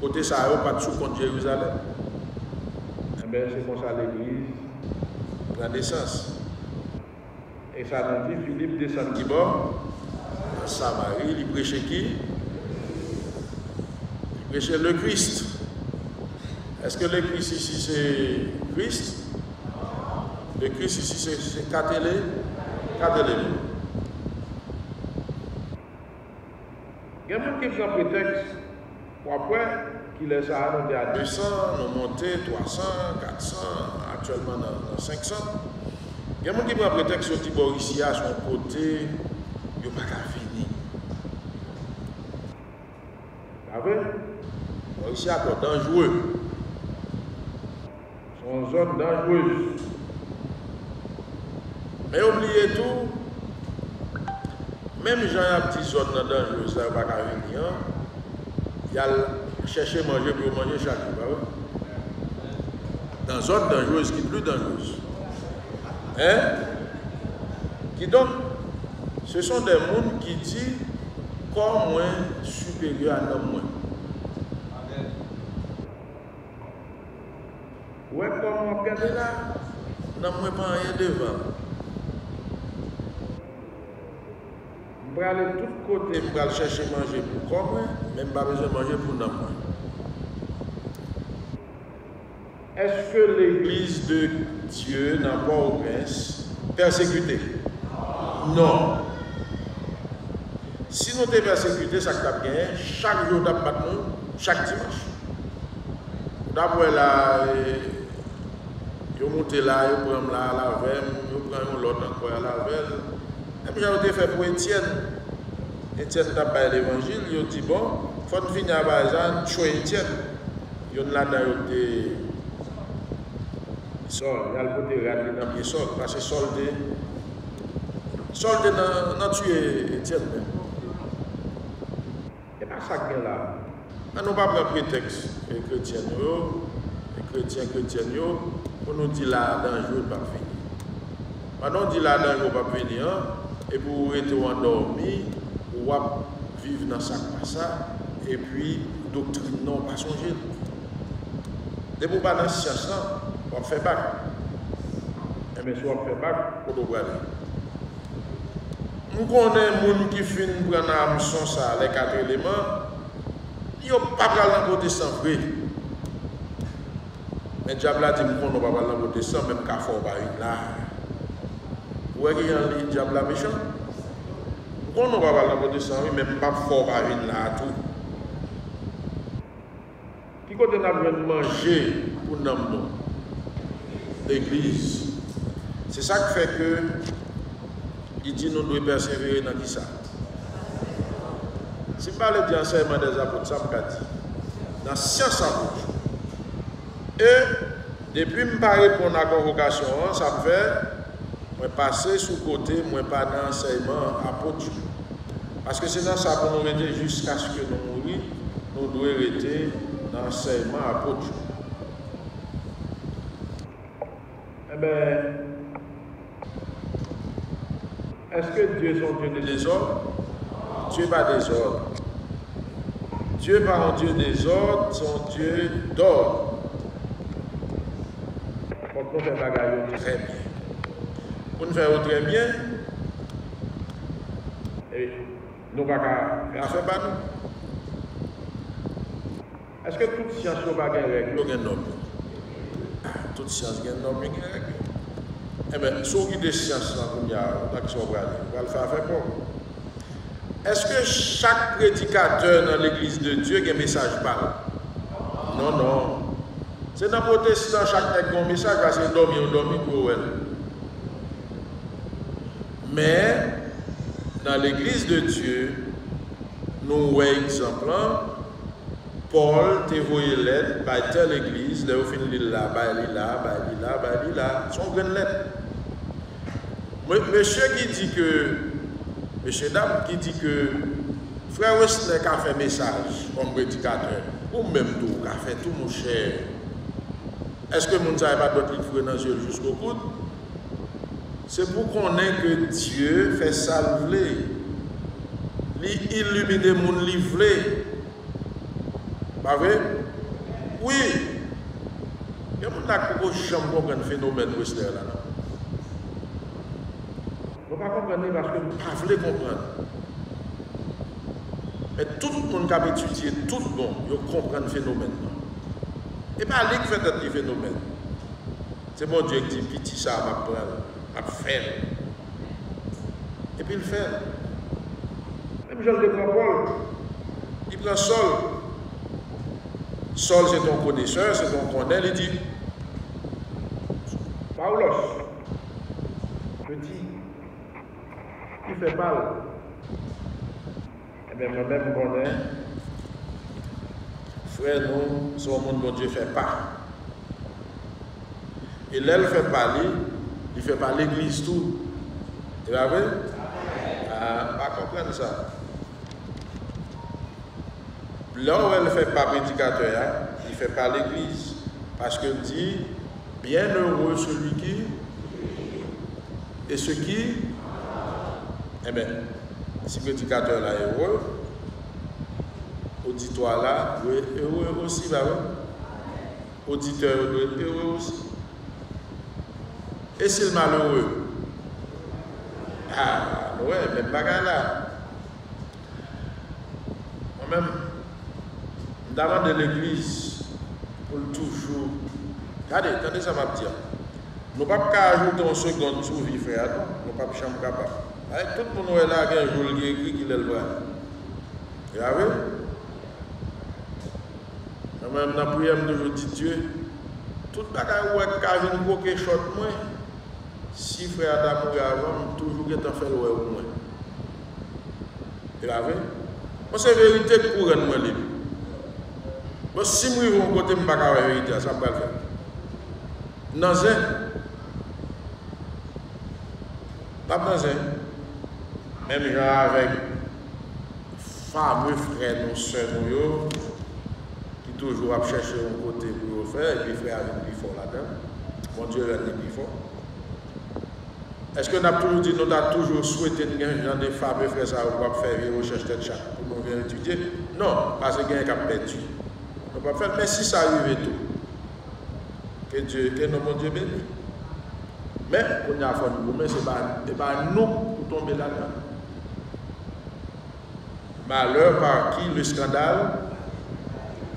kote sa yo pa t sou kont Jerizalèm. Enben, se konsa legliz pran nesans. E sa nou di, Filip desann kibò? Nan Samari, li preche ki? Li preche le Christ. Èske le Christ isi se Kris? Le Christ isi se, se kat ele-, kat eleman. Gen moun ki pran pretèks, w ap wè, kilè sa a nou te a de san, nou monte twa san, kat san, aktyèlman nan, nan senk san. Gen moun ki pran pretèks yo di bò isi a se yon kote yo pa ka vini. Pa vre? Bò isi a twò danjere. Se yon zòn danjerez. Men yo bliye tou, menm jan y ap di zòn nan danjerez la, yo pa ka vini an, y al chèche manje pou yo manje chak jou, pa vre? Nan zòn danjerez ki pli danjerez. Hein? Kidonk, ce sont des moun ki di, kò mwen siperyè a nanm mwen. Ou wè kò m w ap gade la, nanm mwen pa anyen devan l. M prale tout kote, m pral chèche manje pou kò mwen, men m pa bezwen manje pou nanm mwen. Èske Legliz de Dye nan Pòtoprens pèsekite? Non. Si nou te pèsekite, sa k t ap genyen? Chak jou yo t ap bat nou, chak dimanch. Ou t ap wè la, e, yo moute la, yo pran m la, al avè m, yo pran yon lòt ankò, al avè l. Menm jan yo te fè pou Etyèn. Etyèn t ap bay levanjil, yo di, "Bon, fò n fini a bagay sa, n tchwe Etyèn." Youn ladan yo te Sòl, y al pote rad li nan pye Sòl, paske Sòl te, Sòl te nan, nan tiye Etyèn menm. E pa sa k gen la. Ann nou pa pran pretèks, e, kretyen nou yo, e, kretyen, kretyèn yo, pou nou di la a danjere, l p ap vini. Pandan w di la a danjere, l p ap vini an, epi w rete w andòmi, w ap viv nan sa k pa sa, epi doktrin nan w pa sonje l. Depi w pa nan syans lan, w ap fè bak. Enben, si w ap fè bak, kote w prale? M konnen moun ki fin pran nan hameçon sa, les quatre éléments, yo pa pral nan pwotestan vre. Men dyab la di, "M konnen w pa pral nan pwotestan, men m ka fè w pa vin la a." Ou wè kijan li, dyab la mechan? "M konnen w pa pral nan pwotestan, wi, men m p ap fè w pa vin la a tou." Ki kote n ap jwenn manje pou nanm nou? Legliz. Se sa k fè ke li di nou dwe pèsevere nan kisa? Si m pale di ansèyman dèzapot, sa m ka di? Nan syans apot yo. E depi m pa reponn a konvokasyon an, sa m fè, mwen pase sou kote, mwen pa nan ansèyman apot yo. Paske se nan sa pou nou rete jiskaske nou mouri, nou dwe rete nan ansèyman apot yo. Enben, èske Dye se yon Dye de dezòd? Dye pa dezòd. Dye pa yon Dye dezòd, se yon Dye dòd. Fòk nou fè bagay yo trè byen. Pou n fè yo trè byen, Nou pa ka fè afè pa nou. Èske tout syans yo pa gen règ yo, gen nòm yo? Ah, tout syans gen nòm yo, gen règ yo. Enben, si w kite syans lan kounye a, nan ki sa w prale? Ou pral fè afè pa w. Èske chak predikatè nan Legliz de Dye gen mesaj pa l? Non, non. Se nan pwotestan chak nèg gen yon mesaj, paske dòmi yo dòmi pou yo wè l. Men, nan Legliz de Dye, nou wè egzanp lan, Pòl te voye lèt bay tèl legliz, lè yo fin li l la, bay li la, bay li la, bay li la. Se yon grenn lèt. Mwen, mesye ki di ke, mesye dam ki di ke frè Wesner ka fè mesaj kòm predikatè, ou menm tou ou ka fè tou, monchè. Èske moun sa a pa dwèt li foure nan zye l jiskobout? Se pou konnen ke Dye fè sa l vle. Li ilimine moun li vle. Pa vre? Wi. Gen moun la k poko janm konprann fenomèn Wesner la, non. Nou pa konprann li paske nou pa vle konprann. Men tout moun k ap etidye tout bon, yo konprann fenomèn nan. E pa li k fè tèt li fenomèn. Se Bondye k di, "Piti sa a, m ap pran l, m ap fè l." Epi l fè l. Menm jan l te pran Pòl, li pran Sòl. Sòl se te yon konesè, se te yon konnen, li di, "Paulos, je dis, ki fè pa l." Ebyen, mwen menm, m konnen frè nou se yon moun Bondye fè pa. E lè l fè pa li, li fè pa legliz tou. E pa vre? Ah, m pa konprann sa. Lè w wè l fè pa predikatè a, li fè pa legliz. Paske l di, "Bienheureux celui qui, et ce qui." Enben, si predikatè la ere, oditwa la dwe ere osi, pa vre? Oditè yo dwe ere osi. E si l malere? Ah, nou wè, menm bagay la. Mwen menm, m ta mande legliz pou l toujou, gade, tande sa m ap di a. Nou p ap ka ajoute yon segonn sou vi frè a, non. Nou p ap janm kapab. Avèk tout moun wè la, gen jou l gen ekri kilè l prale. E pa vre? Mwen menm, nan priyè, m toujou di Dye, tout bagay ou wè k ka vin kwoke chòt mwen, si frè a ta mouri avan m, m toujou gentan fè l wè ou mwen. E pa vre? Bon, se verite k pou rann mwen lib. Bon, si m rive yon kote m pa ka wè verite a, sa m pral fè? Nan zen. N ap nan zen. Menm jan avèk fame frè nou, sè nou yo, ki toujou ap chèche yon kote pou yo fè, epi frè a vin pi fò ladan l. Bondye rann li pi fò. Èske n ap toujou di nou ta toujou swete n gen jan de fame frè sa yo pou ap fè vye rechèch tèt chat pou nou vin etidye? Non, paske genyen k ap pèdi. Nou p ap fè l, men si sa rive tou, ke Dye, ke non Bondye beni. Men, kounye a fò n goumen, se pa, se pa nou pou tonbe ladan. Malheur par qui le scandale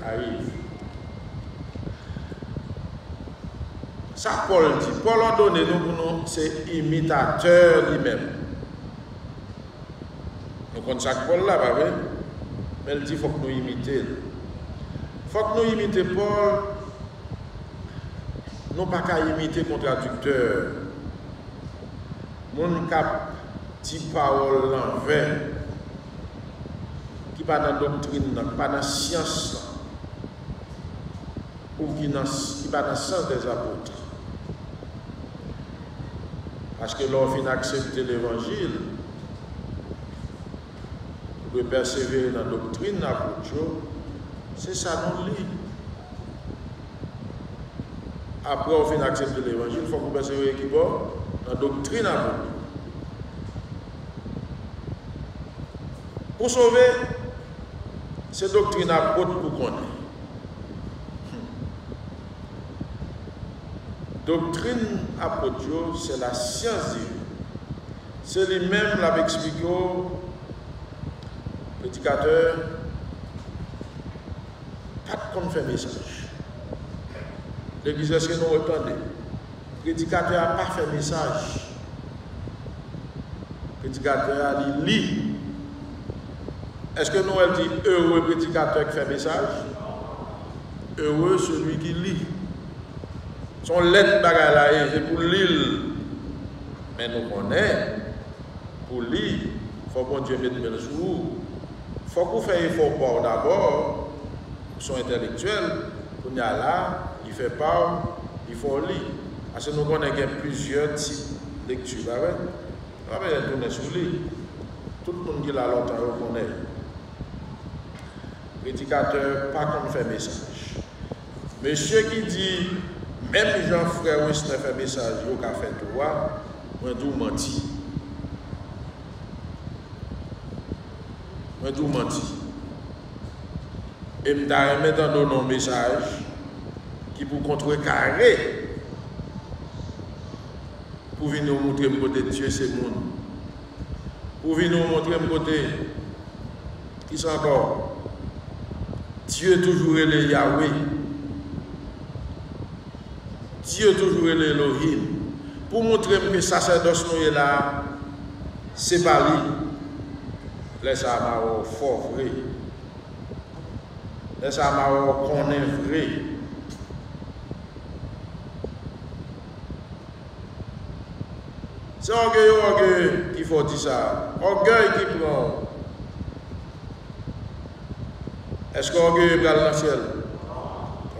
arrive. Sa Pòl di? Pòl òdone nou pou nou se imitatè li menm. Nou konn sa k Pòl la, pa vre? Men l di fòk nou imite l. Fòk nou imite Pòl. Nou pa ka imite kontradiktè, moun k ap di pawòl lanvè, ki pa nan doktrin nan, ki pa nan syans lan, ou ki nan, ki pa nan syans dèzapot. Paske lè w fin aksepte levanjil, ou dwe pèsevere nan doktrin apot yo, se sa nou li. Apre w fin aksepte levanjil, fòk ou pèsevere kibò? Nan doktrin apot yo. Pou sove, se doktrin apot pou konnen. Doktrin apot yo, se la science divine. Se li menm l ap eksplike w Predikatè pa t konn fè mesaj. Legliz, èske nou ap tande? Predikatè a pa fè mesaj. Predikatè a, li li. Èske nou wè l di, heureux predikatè ki fè mesaj? Heureux celui qui lit. Se yon lèt bagay la ye, se pou li l. Men nou konnen, pou li, fòk Bondye met men l sou ou. Fòk ou fè efò pa w dabò, ou se yon entèlektyèl, kounye a la, li fè pa w, li fè w li. Paske nou konnen gen plizyè tip lekti, pa vre? Nou pa bezwen tounen sou li. Tout moun ki la lontan yo konnen. Predikatè pa konn fè mesaj. Mesye ki di, menm jan frè Wesner fè mesaj, yo ka fè tou a, mwen di w manti. Mwen di w manti. E m ta renmen tande w nan yon mesaj ki pou kontrekare, pou vini w montre m kote Dye se moun. Pou vini w montre m kote, kisa ankò? Dye toujou rele Yahweh. Dye toujou rele Elohim. Pou montre m ke sasèdòs nou ye la a, se pa li. Lè sa a, m a wè w fò vre. Lè sa a, m a wè w konnen vre. Se ògeye, ògeye ki fè w di sa. Ògèy ki pran w. Èske ògeye pral nan syèl?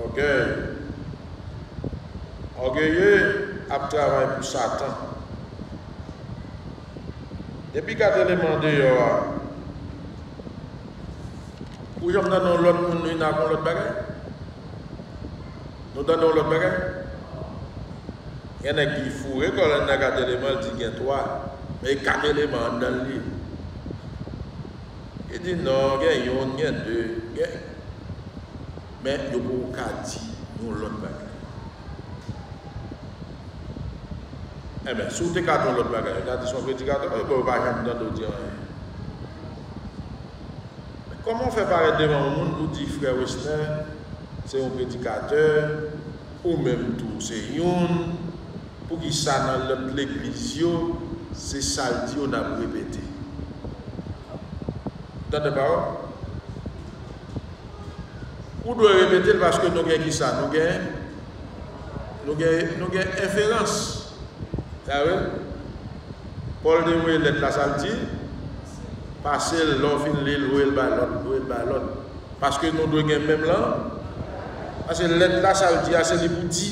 Ògèy. Ògeye ap travay pou Satan. Depi kat eleman deyò a, ou janm tande yon lòt moun vin ak yon lòt bagay? Nou tande yon lòt bagay? Gen nèg ki foure kò l anndan kat eleman, l di gen twa, men e kat eleman anndan l li ye. Li di non, gen youn, gen de, gen, men yo poko ka di yon lòt bagay. Enben, si w te ka di yon lòt bagay, yo ta di se yon predikatè, e bon, yo pa janm tande w di anyen. Men kòman w fè parèt devan yon moun pou di frè Wesner se yon predikatè, ou menm tou se youn, poukisa nan lòt legliz yo, se sa l di yo n ap repete? Tande pawòl. Ou dwe repete l paske nou gen kisa? Nou gen, nou gen, nou gen enferans. Sa vre? Pòl te voye lèt la, sa l di? Pase l, lè w fin li l, voye l bay lòt, voye l bay lòt. Paske nou dwe gen menm lan. Paske lèt la, sa l di a, se li pou di.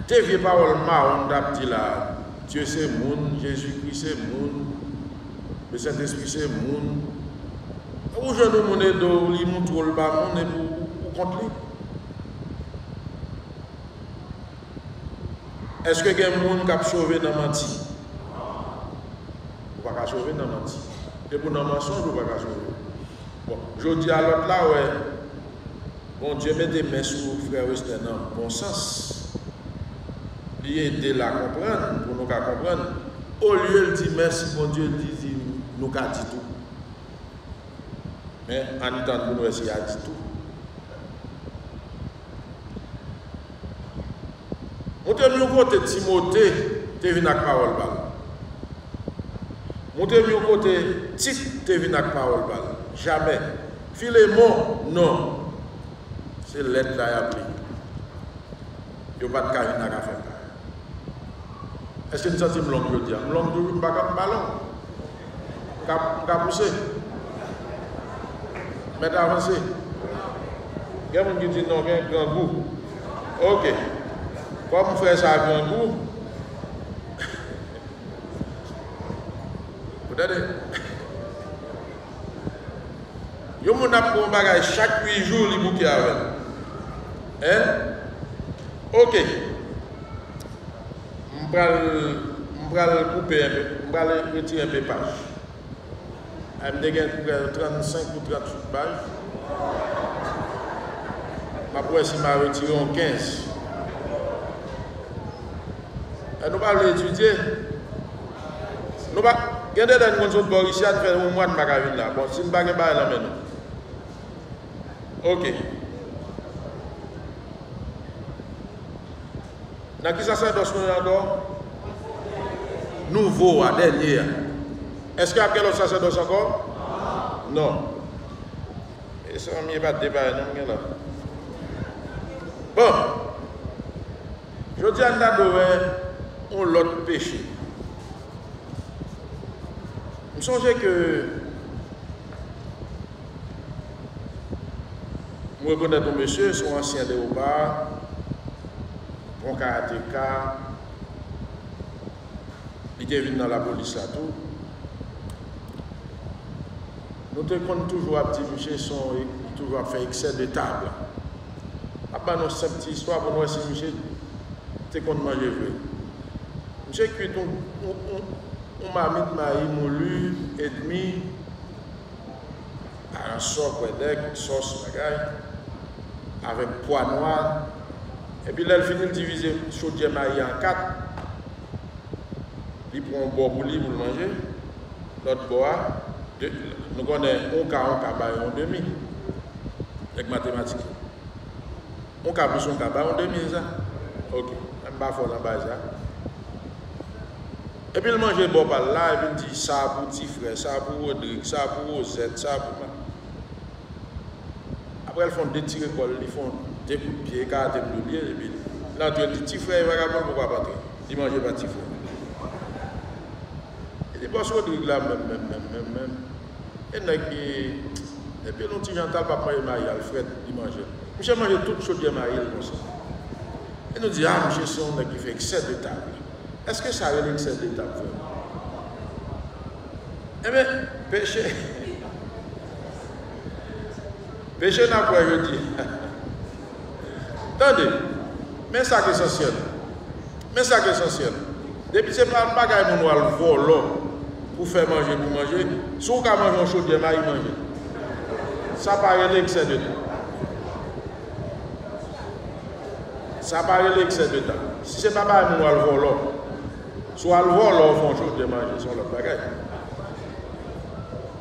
De vye pawòl mawon n t ap di la. Dye se moun, Jezikri se moun, Lesentespri se moun. Ou jwenn yon moun ede w, li montre w l pa moun, epi w, ou kont li. Èske gen moun k ap sove nan manti? Ou pa ka sove nan manti. Se pou nan mansonj ou pa ka sove. Bon, jodi a lòt la wè, Bondye mete men sou frè Wesner nan bon sans. Li ede l a konprann, pou nou ka konprann. Olye l di mèsi Bondye, li di nou ka di tou. Men ann tann pou n wè si y a di tou. Montre m yon kote Timote te vin ak pawòl ba l. Montre m yon kote Tit te vin ak pawòl ba l. Jamè. Filemon, non. Se lèt la y ap li. Yo pa t ka vin ak afè pa yo. Èske n santi m long jodi a? M long toujou, m pa ka, m pa long. M ka, m ka pouse. Mèt avanse. Gen moun ki di non, gen grangou. Oke. Kòm frè sa grangou, ou tande? Yon moun ap pran yon bagay chak uit jou, li bouke avè l. Hein? Oke. M pral, m pral koupe enpe, m pral retire enpe paj. Ay, m te gen prè trannsenk ou trannwit paj. M ap wè si m a retire yon kenz. E nou pa vle etidye? Nou pa, gen de lè n konn sot bò isi a, n fè yon mwa n pa ka vin la. Bon, si n pa gen bagay nan men nou. Ok. Nan ki sasèdòs nou ye ankò? Nouvo a, dènye a. Èske ap gen lòt sasèdòs ankò? Non. Mezanmi, e pa de bagay non m gen la. Bon. Jodi a, n ta dwe wè yon lòt peche. M sonje ke m rekonèt yon mesye, se yon ansyen Leopard, bon karateka, li te vin nan lapolis la tou. Nou te konn toujou ap di misye se yon, li toujou ap fè eksè de tab. M ap ban nou senp ti istwa pou nou wè si misye te konn manje vre. Misye kwit yon, yon, yon, yon mamit mayi mouli, edmi, aransò, kwèdèk, sòs, bagay, avèk pwa nwa. Epi lè l fini, l divize chodyè mayi an kat. Li pran yon bò pou li, pou l manje. Lòt bò a, de, nou konnen yon ka, yon ka bay yon demi. Nèg matematik yo. Yon ka plis yon ka bay yon demi, se sa? Ok. M pa fò nan bagay sa. Epi l manje bò pa l la, epi l di, "Sa pou ti frè, sa pou Rodrig, sa pou Wozèt, sa pou ma." Apre, l fè yon detire kò l, li fè yon de kout pye, karate m li ye, epi l antre, l di, "Ti frè, e vagabon, poukò w ap antre?" Li manje pa ti frè. Li di, "Bòs Rodrig la, menm, menm, menm, menm, menm." E nèg ki, epi l yon ti jan tal p ap manje mayi Alfrèd, li manje. Misye manje tout chodyè mayi l konsa. E nou di, "Ah, misye se yon nèg ki fè eksè de tab." Èske sa rele eksè de tab vrèman? Ebyen, peche, peche n ap wè jodi a. Tande, men sa k esansyèl. Men sa k esansyèl. Depi se pa bagay moun w al vòlò pou fè manje, pou manje, si w ka manje yon chodyè mayi, manje. Sa pa rele eksè de tab. Sa pa rele eksè de tab. Si se pa bagay moun w al vòlò, si w al vòlò, w fè yon chodyè manje, se yon lòt bagay.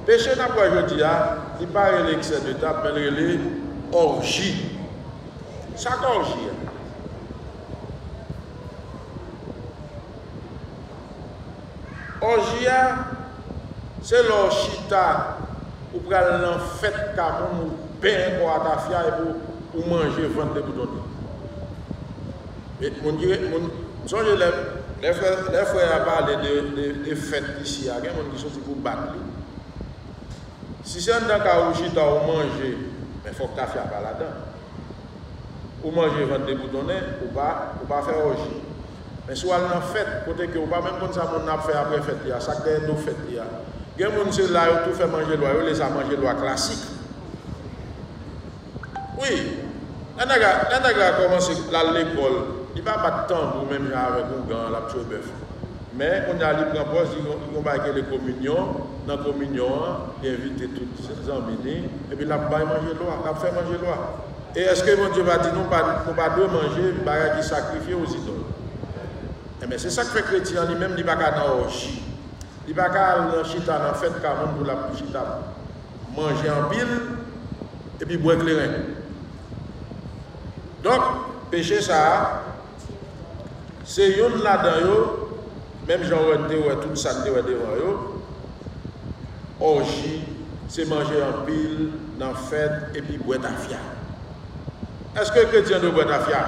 Peche n ap wè jodi a, li pa rele eksè de tab, men l rele òji. Sa k òji a? Òji a, se lè w chita, ou pral nan fèt ka moun, ou benyen kò a tafya epi w, ou manje vant deboutonnen. E moun ki, moun, m sonje lè, lè frè, lè frè a pale de, de, de fèt isi a, gen moun ki soti pou bat li. Si se anndan kay ou chita ou manje, men fòk tafya pa ladan. Ou manje vant deboutonnen, ou pa, ou pa fè òji. Men si w al nan fèt, kote ke ou pa menm konn sa moun nan ap fè apre fèt li a, sa k dèyè do fèt li a. Gen moun se la yo tou fè manje lwa, yo rele sa manje lwa klasik. Wi, lè nèg la, lè nèg la kòmanse l al lekòl, li pa bat tanbou menm jan avèk ougan an, l ap tchwe bèf. Men, kounye a, li pran pòz, li gon, li gon bagay ki rele kominyon. Nan kominyon an, li envite tout zanmi li, epi l ap bay manje lwa, l ap fè manje lwa. E èske Bondye pa di nou pa, nou pa dwe manje bagay ki sakrifye ozidòl? Enben, se sa k fè kretyen an, li menm, li pa ka nan òji. Li pa ka al nan chita nan fèt ka moun pou l ap chita manje anpil, epi bwè kleren. Donk, peche sa a, se youn ladan yo, menm jan w wè n te wè tout sa n te wè devan yo, òji, se manje anpil nan fèt epi bwè tafya. Èske kretyen dwe bwè tafya?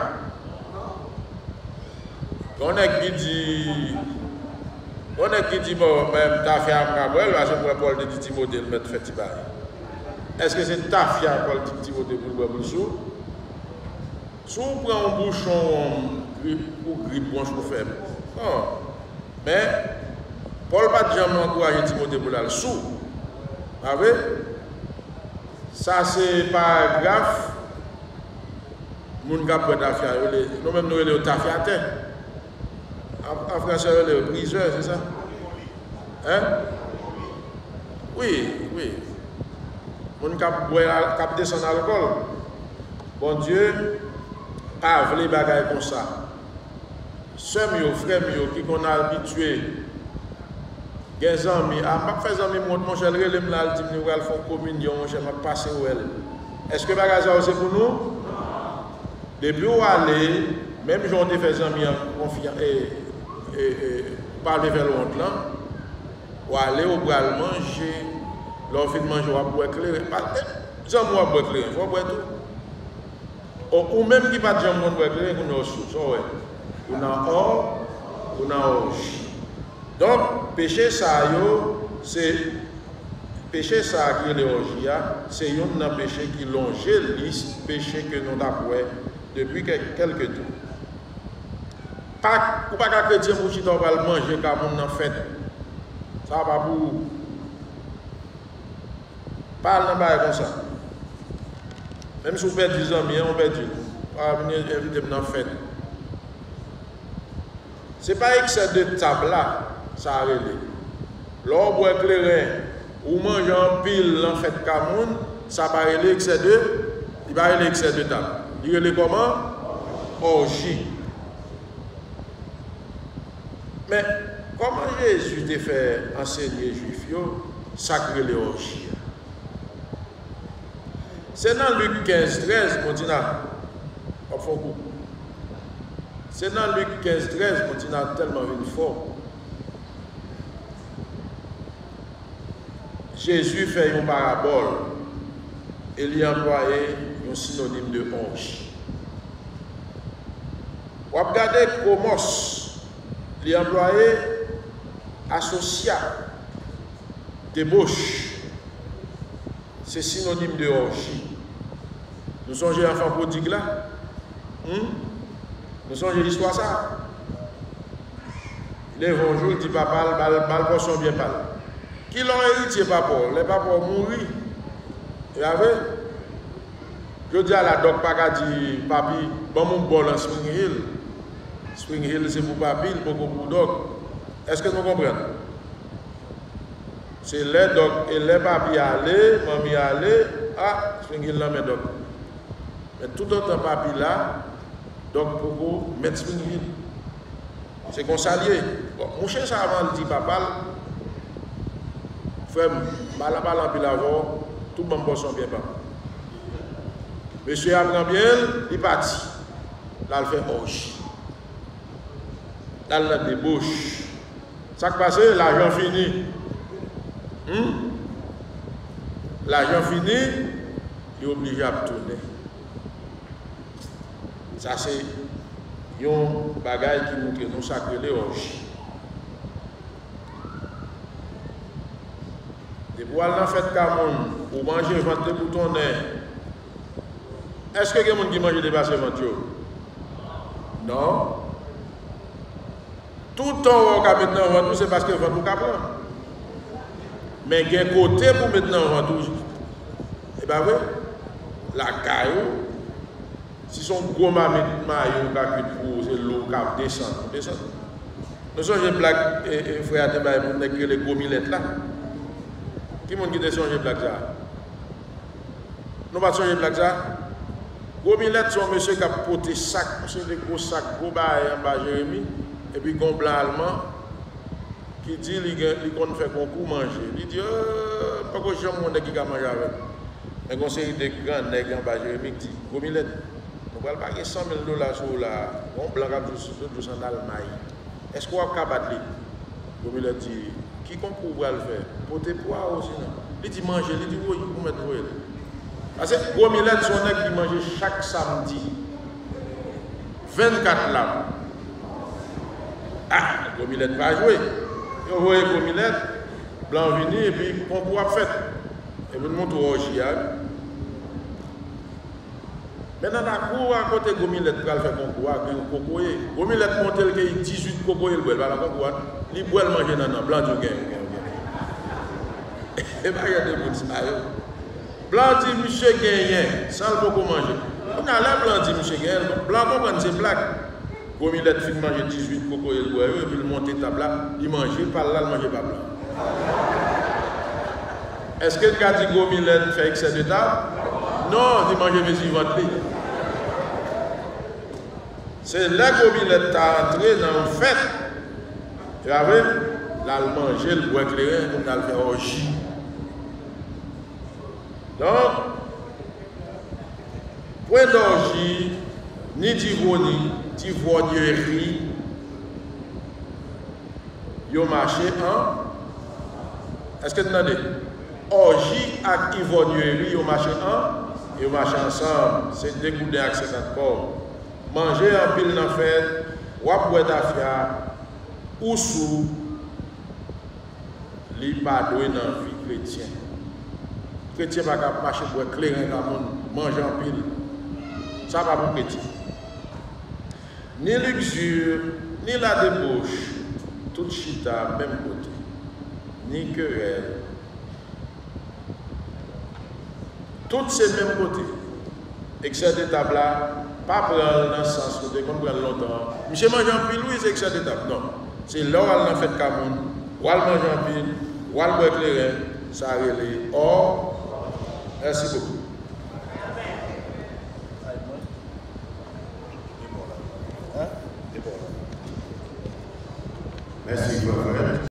Gon nèg ki di, gon nèg ki di, "Bon, men tafya a m ka bwè l, paske m wè Pòl te di Timote l mèt fè ti bagay." Èske se tafya Pòl di Timote pou l bwè pou l sou? Si w pran yon bouchon wonm, grip, pou grip, bwonch pou fè bon. Men, Pòl pa t janm ankouraje Timote pou l al sou. Pa vre? Sa se paragraf moun k ap bwè tafya yo, rele, nou menm nou rele yo tafyatè. An, an fransè, yo rele yo brizè, se sa? Hein? Wi, wi. Moun k ap bwè, k ap desann alkòl. Bondye pa vle bagay konsa. Sè m yo, frè m yo ki konn abitye Gen zanmi, a, m p ap fè zanmi m wont, monchè, l rele m la, l di m li pral fè yon kominyon, monchè, m ap pase wè l. Èske bagay sa yo se pou nou? Depi w ale, menm jan w te fè zanmi an konfyan-, e, e, e, w pa vle fè l wont lan, w ale, w pral manje, lè w fin manje, w ap bwè kleren. Pa, e, zanmi w ap bwè kleren, fò w bwè tou. O, ou menm ki pa t janm konn bwè kleren, kounye a w sou, sa w wè? Ou nan ò, ou nan òji. Donk, peche sa yo, se, peche sa a ki rele òji a, se youn nan peche ki lonje lis peche ke nou t ap wè depi kèk, kèlke tan. Pa, ou pa ka kretyen pou w chita w pral manje ka moun nan fèt. Sa pa pou ou. Pa al nan bagay konsa. Menm si w pèdi zanmi an, ou pèdi l. Pa vin envite m nan fèt. Se pa eksè de tab la, sa rele. Lè w bwè kleren, ou manje anpil nan fèt ka moun, sa pa rele eksè de, li pa rele eksè de tab. Li rele kòman? Òji. Men, kòman Jezi te fè ansenye Jwif yo sa k rele òji a? Se nan Lik kenz trèz, Mondina, w ap fè yon kou. Se nan Lik kenz trèz, Mondina tèlman vin fò. Jezi fè yon parabòl e li anplwaye yon sinonim de òji. W ap gade komòs, li anplwaye asosya, deboch. Se sinonim de òji. Nou sonje anfan pwodig la? Hmm? Nou sonje istwa sa? Leve yon jou, l di papa l, ba l, ba l pòsyon byen pa l. Kilè w eritye papa w? Lè papa w mouri. E pa vre? Jodi a la, Dòk pa ka di, "Papi, ban m yon bòl an Spring Hill." Spring Hill se pou papi, l poko pou Dòk. Èske nou konprann? Se lè Dòk, e lè papi ale, manmi ale, a, Spring Hill nan men Dòk. Men toutotan papi la, Dòk poko mèt Spring Hill. Se konsa l ye. Bon, mouche sa avan l di papa l, "Frè m, m pa la pale anpil avè w, tou ban m pòsyon byen pa m." Mesye a pran byen l, li pati. L al fè òji. L al nan deboch. Sa k pase? Lajan fini. Hmm? Lajan fini, li oblije ap tounen. Sa se yon bagay ki montre nou sa k rele òji. Depi w al nan fèt ka moun, ou manje vant li pou tounen. Èske gen moun ki manje depase vant yo? Non. Tout tan w ka met nan vant ou, se paske vant ou ka pran. Men gen kote pou met nan vant ou. E pa vre? Lakay ou. Si se yon gwo mamit mayi ou ka kwit pou ou, se dlo ou ka desann, ou desann. Nou sonje blag, e, e, frè a te bay pou nèg ki rele Gwo Milèt la. Ki moun ki te sonje blag sa a? Nou pa t sonje blag sa? Gwo Milèt se yon mesye k ap pote sak, yon seri de gwo sak, gwo bagay anba Jeremi, epi gen yon blan alman ki di li gen, li konn fè konkou manje. Li di, "Oh, poko janm wè yon nèg ki ka manje avè m." Men gen yon seri de gran nèg anba Jeremi ki di, "Gwo Milèt, nou pral pare san mil dola sou ou la, gen yon blan k ap jwe sou do dous an Almay. Èske w ap ka bat li?" Gwo Milèt di, "Ki konkou w pral fè? Pote pwa osinon?" Li di, "Manje." Li di, "Woy, ou mèt voye l." Paske Gwo Milèt se yon nèg ki manje chak samdi. Vennkat lam. Ah, Gwo Milèt pa jwe. Yo voye Gwo Milèt, blan vini, epi konkou ap fèt. Epi nou montre w òji a, wi. Men nan lakou a kote Gwo Milèt pral fè konkou a, gen yon kokoye. Gwo Milèt monte, l keyi dizuit kokoye, l bwè, l pa nan konkou a. Li bwè, l manje nannan, blan di w genyen, genyen, genyen. E pa jan de moun sa yo. Blan di misye genyen, san l poko manje. Kounye a, lè blan di misye genyen, blan konprann se blag. Gwo Milèt fin manje dizuit kokoye l bwè yo, epi l monte tab la, li manje pa l la, l manje pa blan. Èske n ka di Gwo Milèt fè eksè de tab? Non, li manje mezi vant li. Se lè Gwo Milèt ta antre nan yon fèt, e pa vre? L al manje, l bwè kleren, kounye a l fè òji. Donk, pwen dòji, ni divoni, divònyeri, yo mache an, èske n tande? Òji ak ivònyeri, yo mache an, yo mache ansanm. Se de gouden ak senkant kòb. Manje anpil nan fèt, w ap bwè tafya, ou sou, li pa dwe nan vi kretyen. Kretyen pa ka ap mache bwè kleren ka moun, manje anpil. Sa pa pou kretyen. Ni ligzi, ni ladebouch, tout chita menm kote. Ni kerèl, tout se menm kote. Eksè de tab la, pa pran l nan sans ou te konn pran l lontan. Misye manje anpil wi, se eksè de tab. Non. Se lè w al nan fèt ka moun, w al manje anpil, w al bwè kleren, sa rele ò. Mèsi bokou. Mèsi, frè Fred.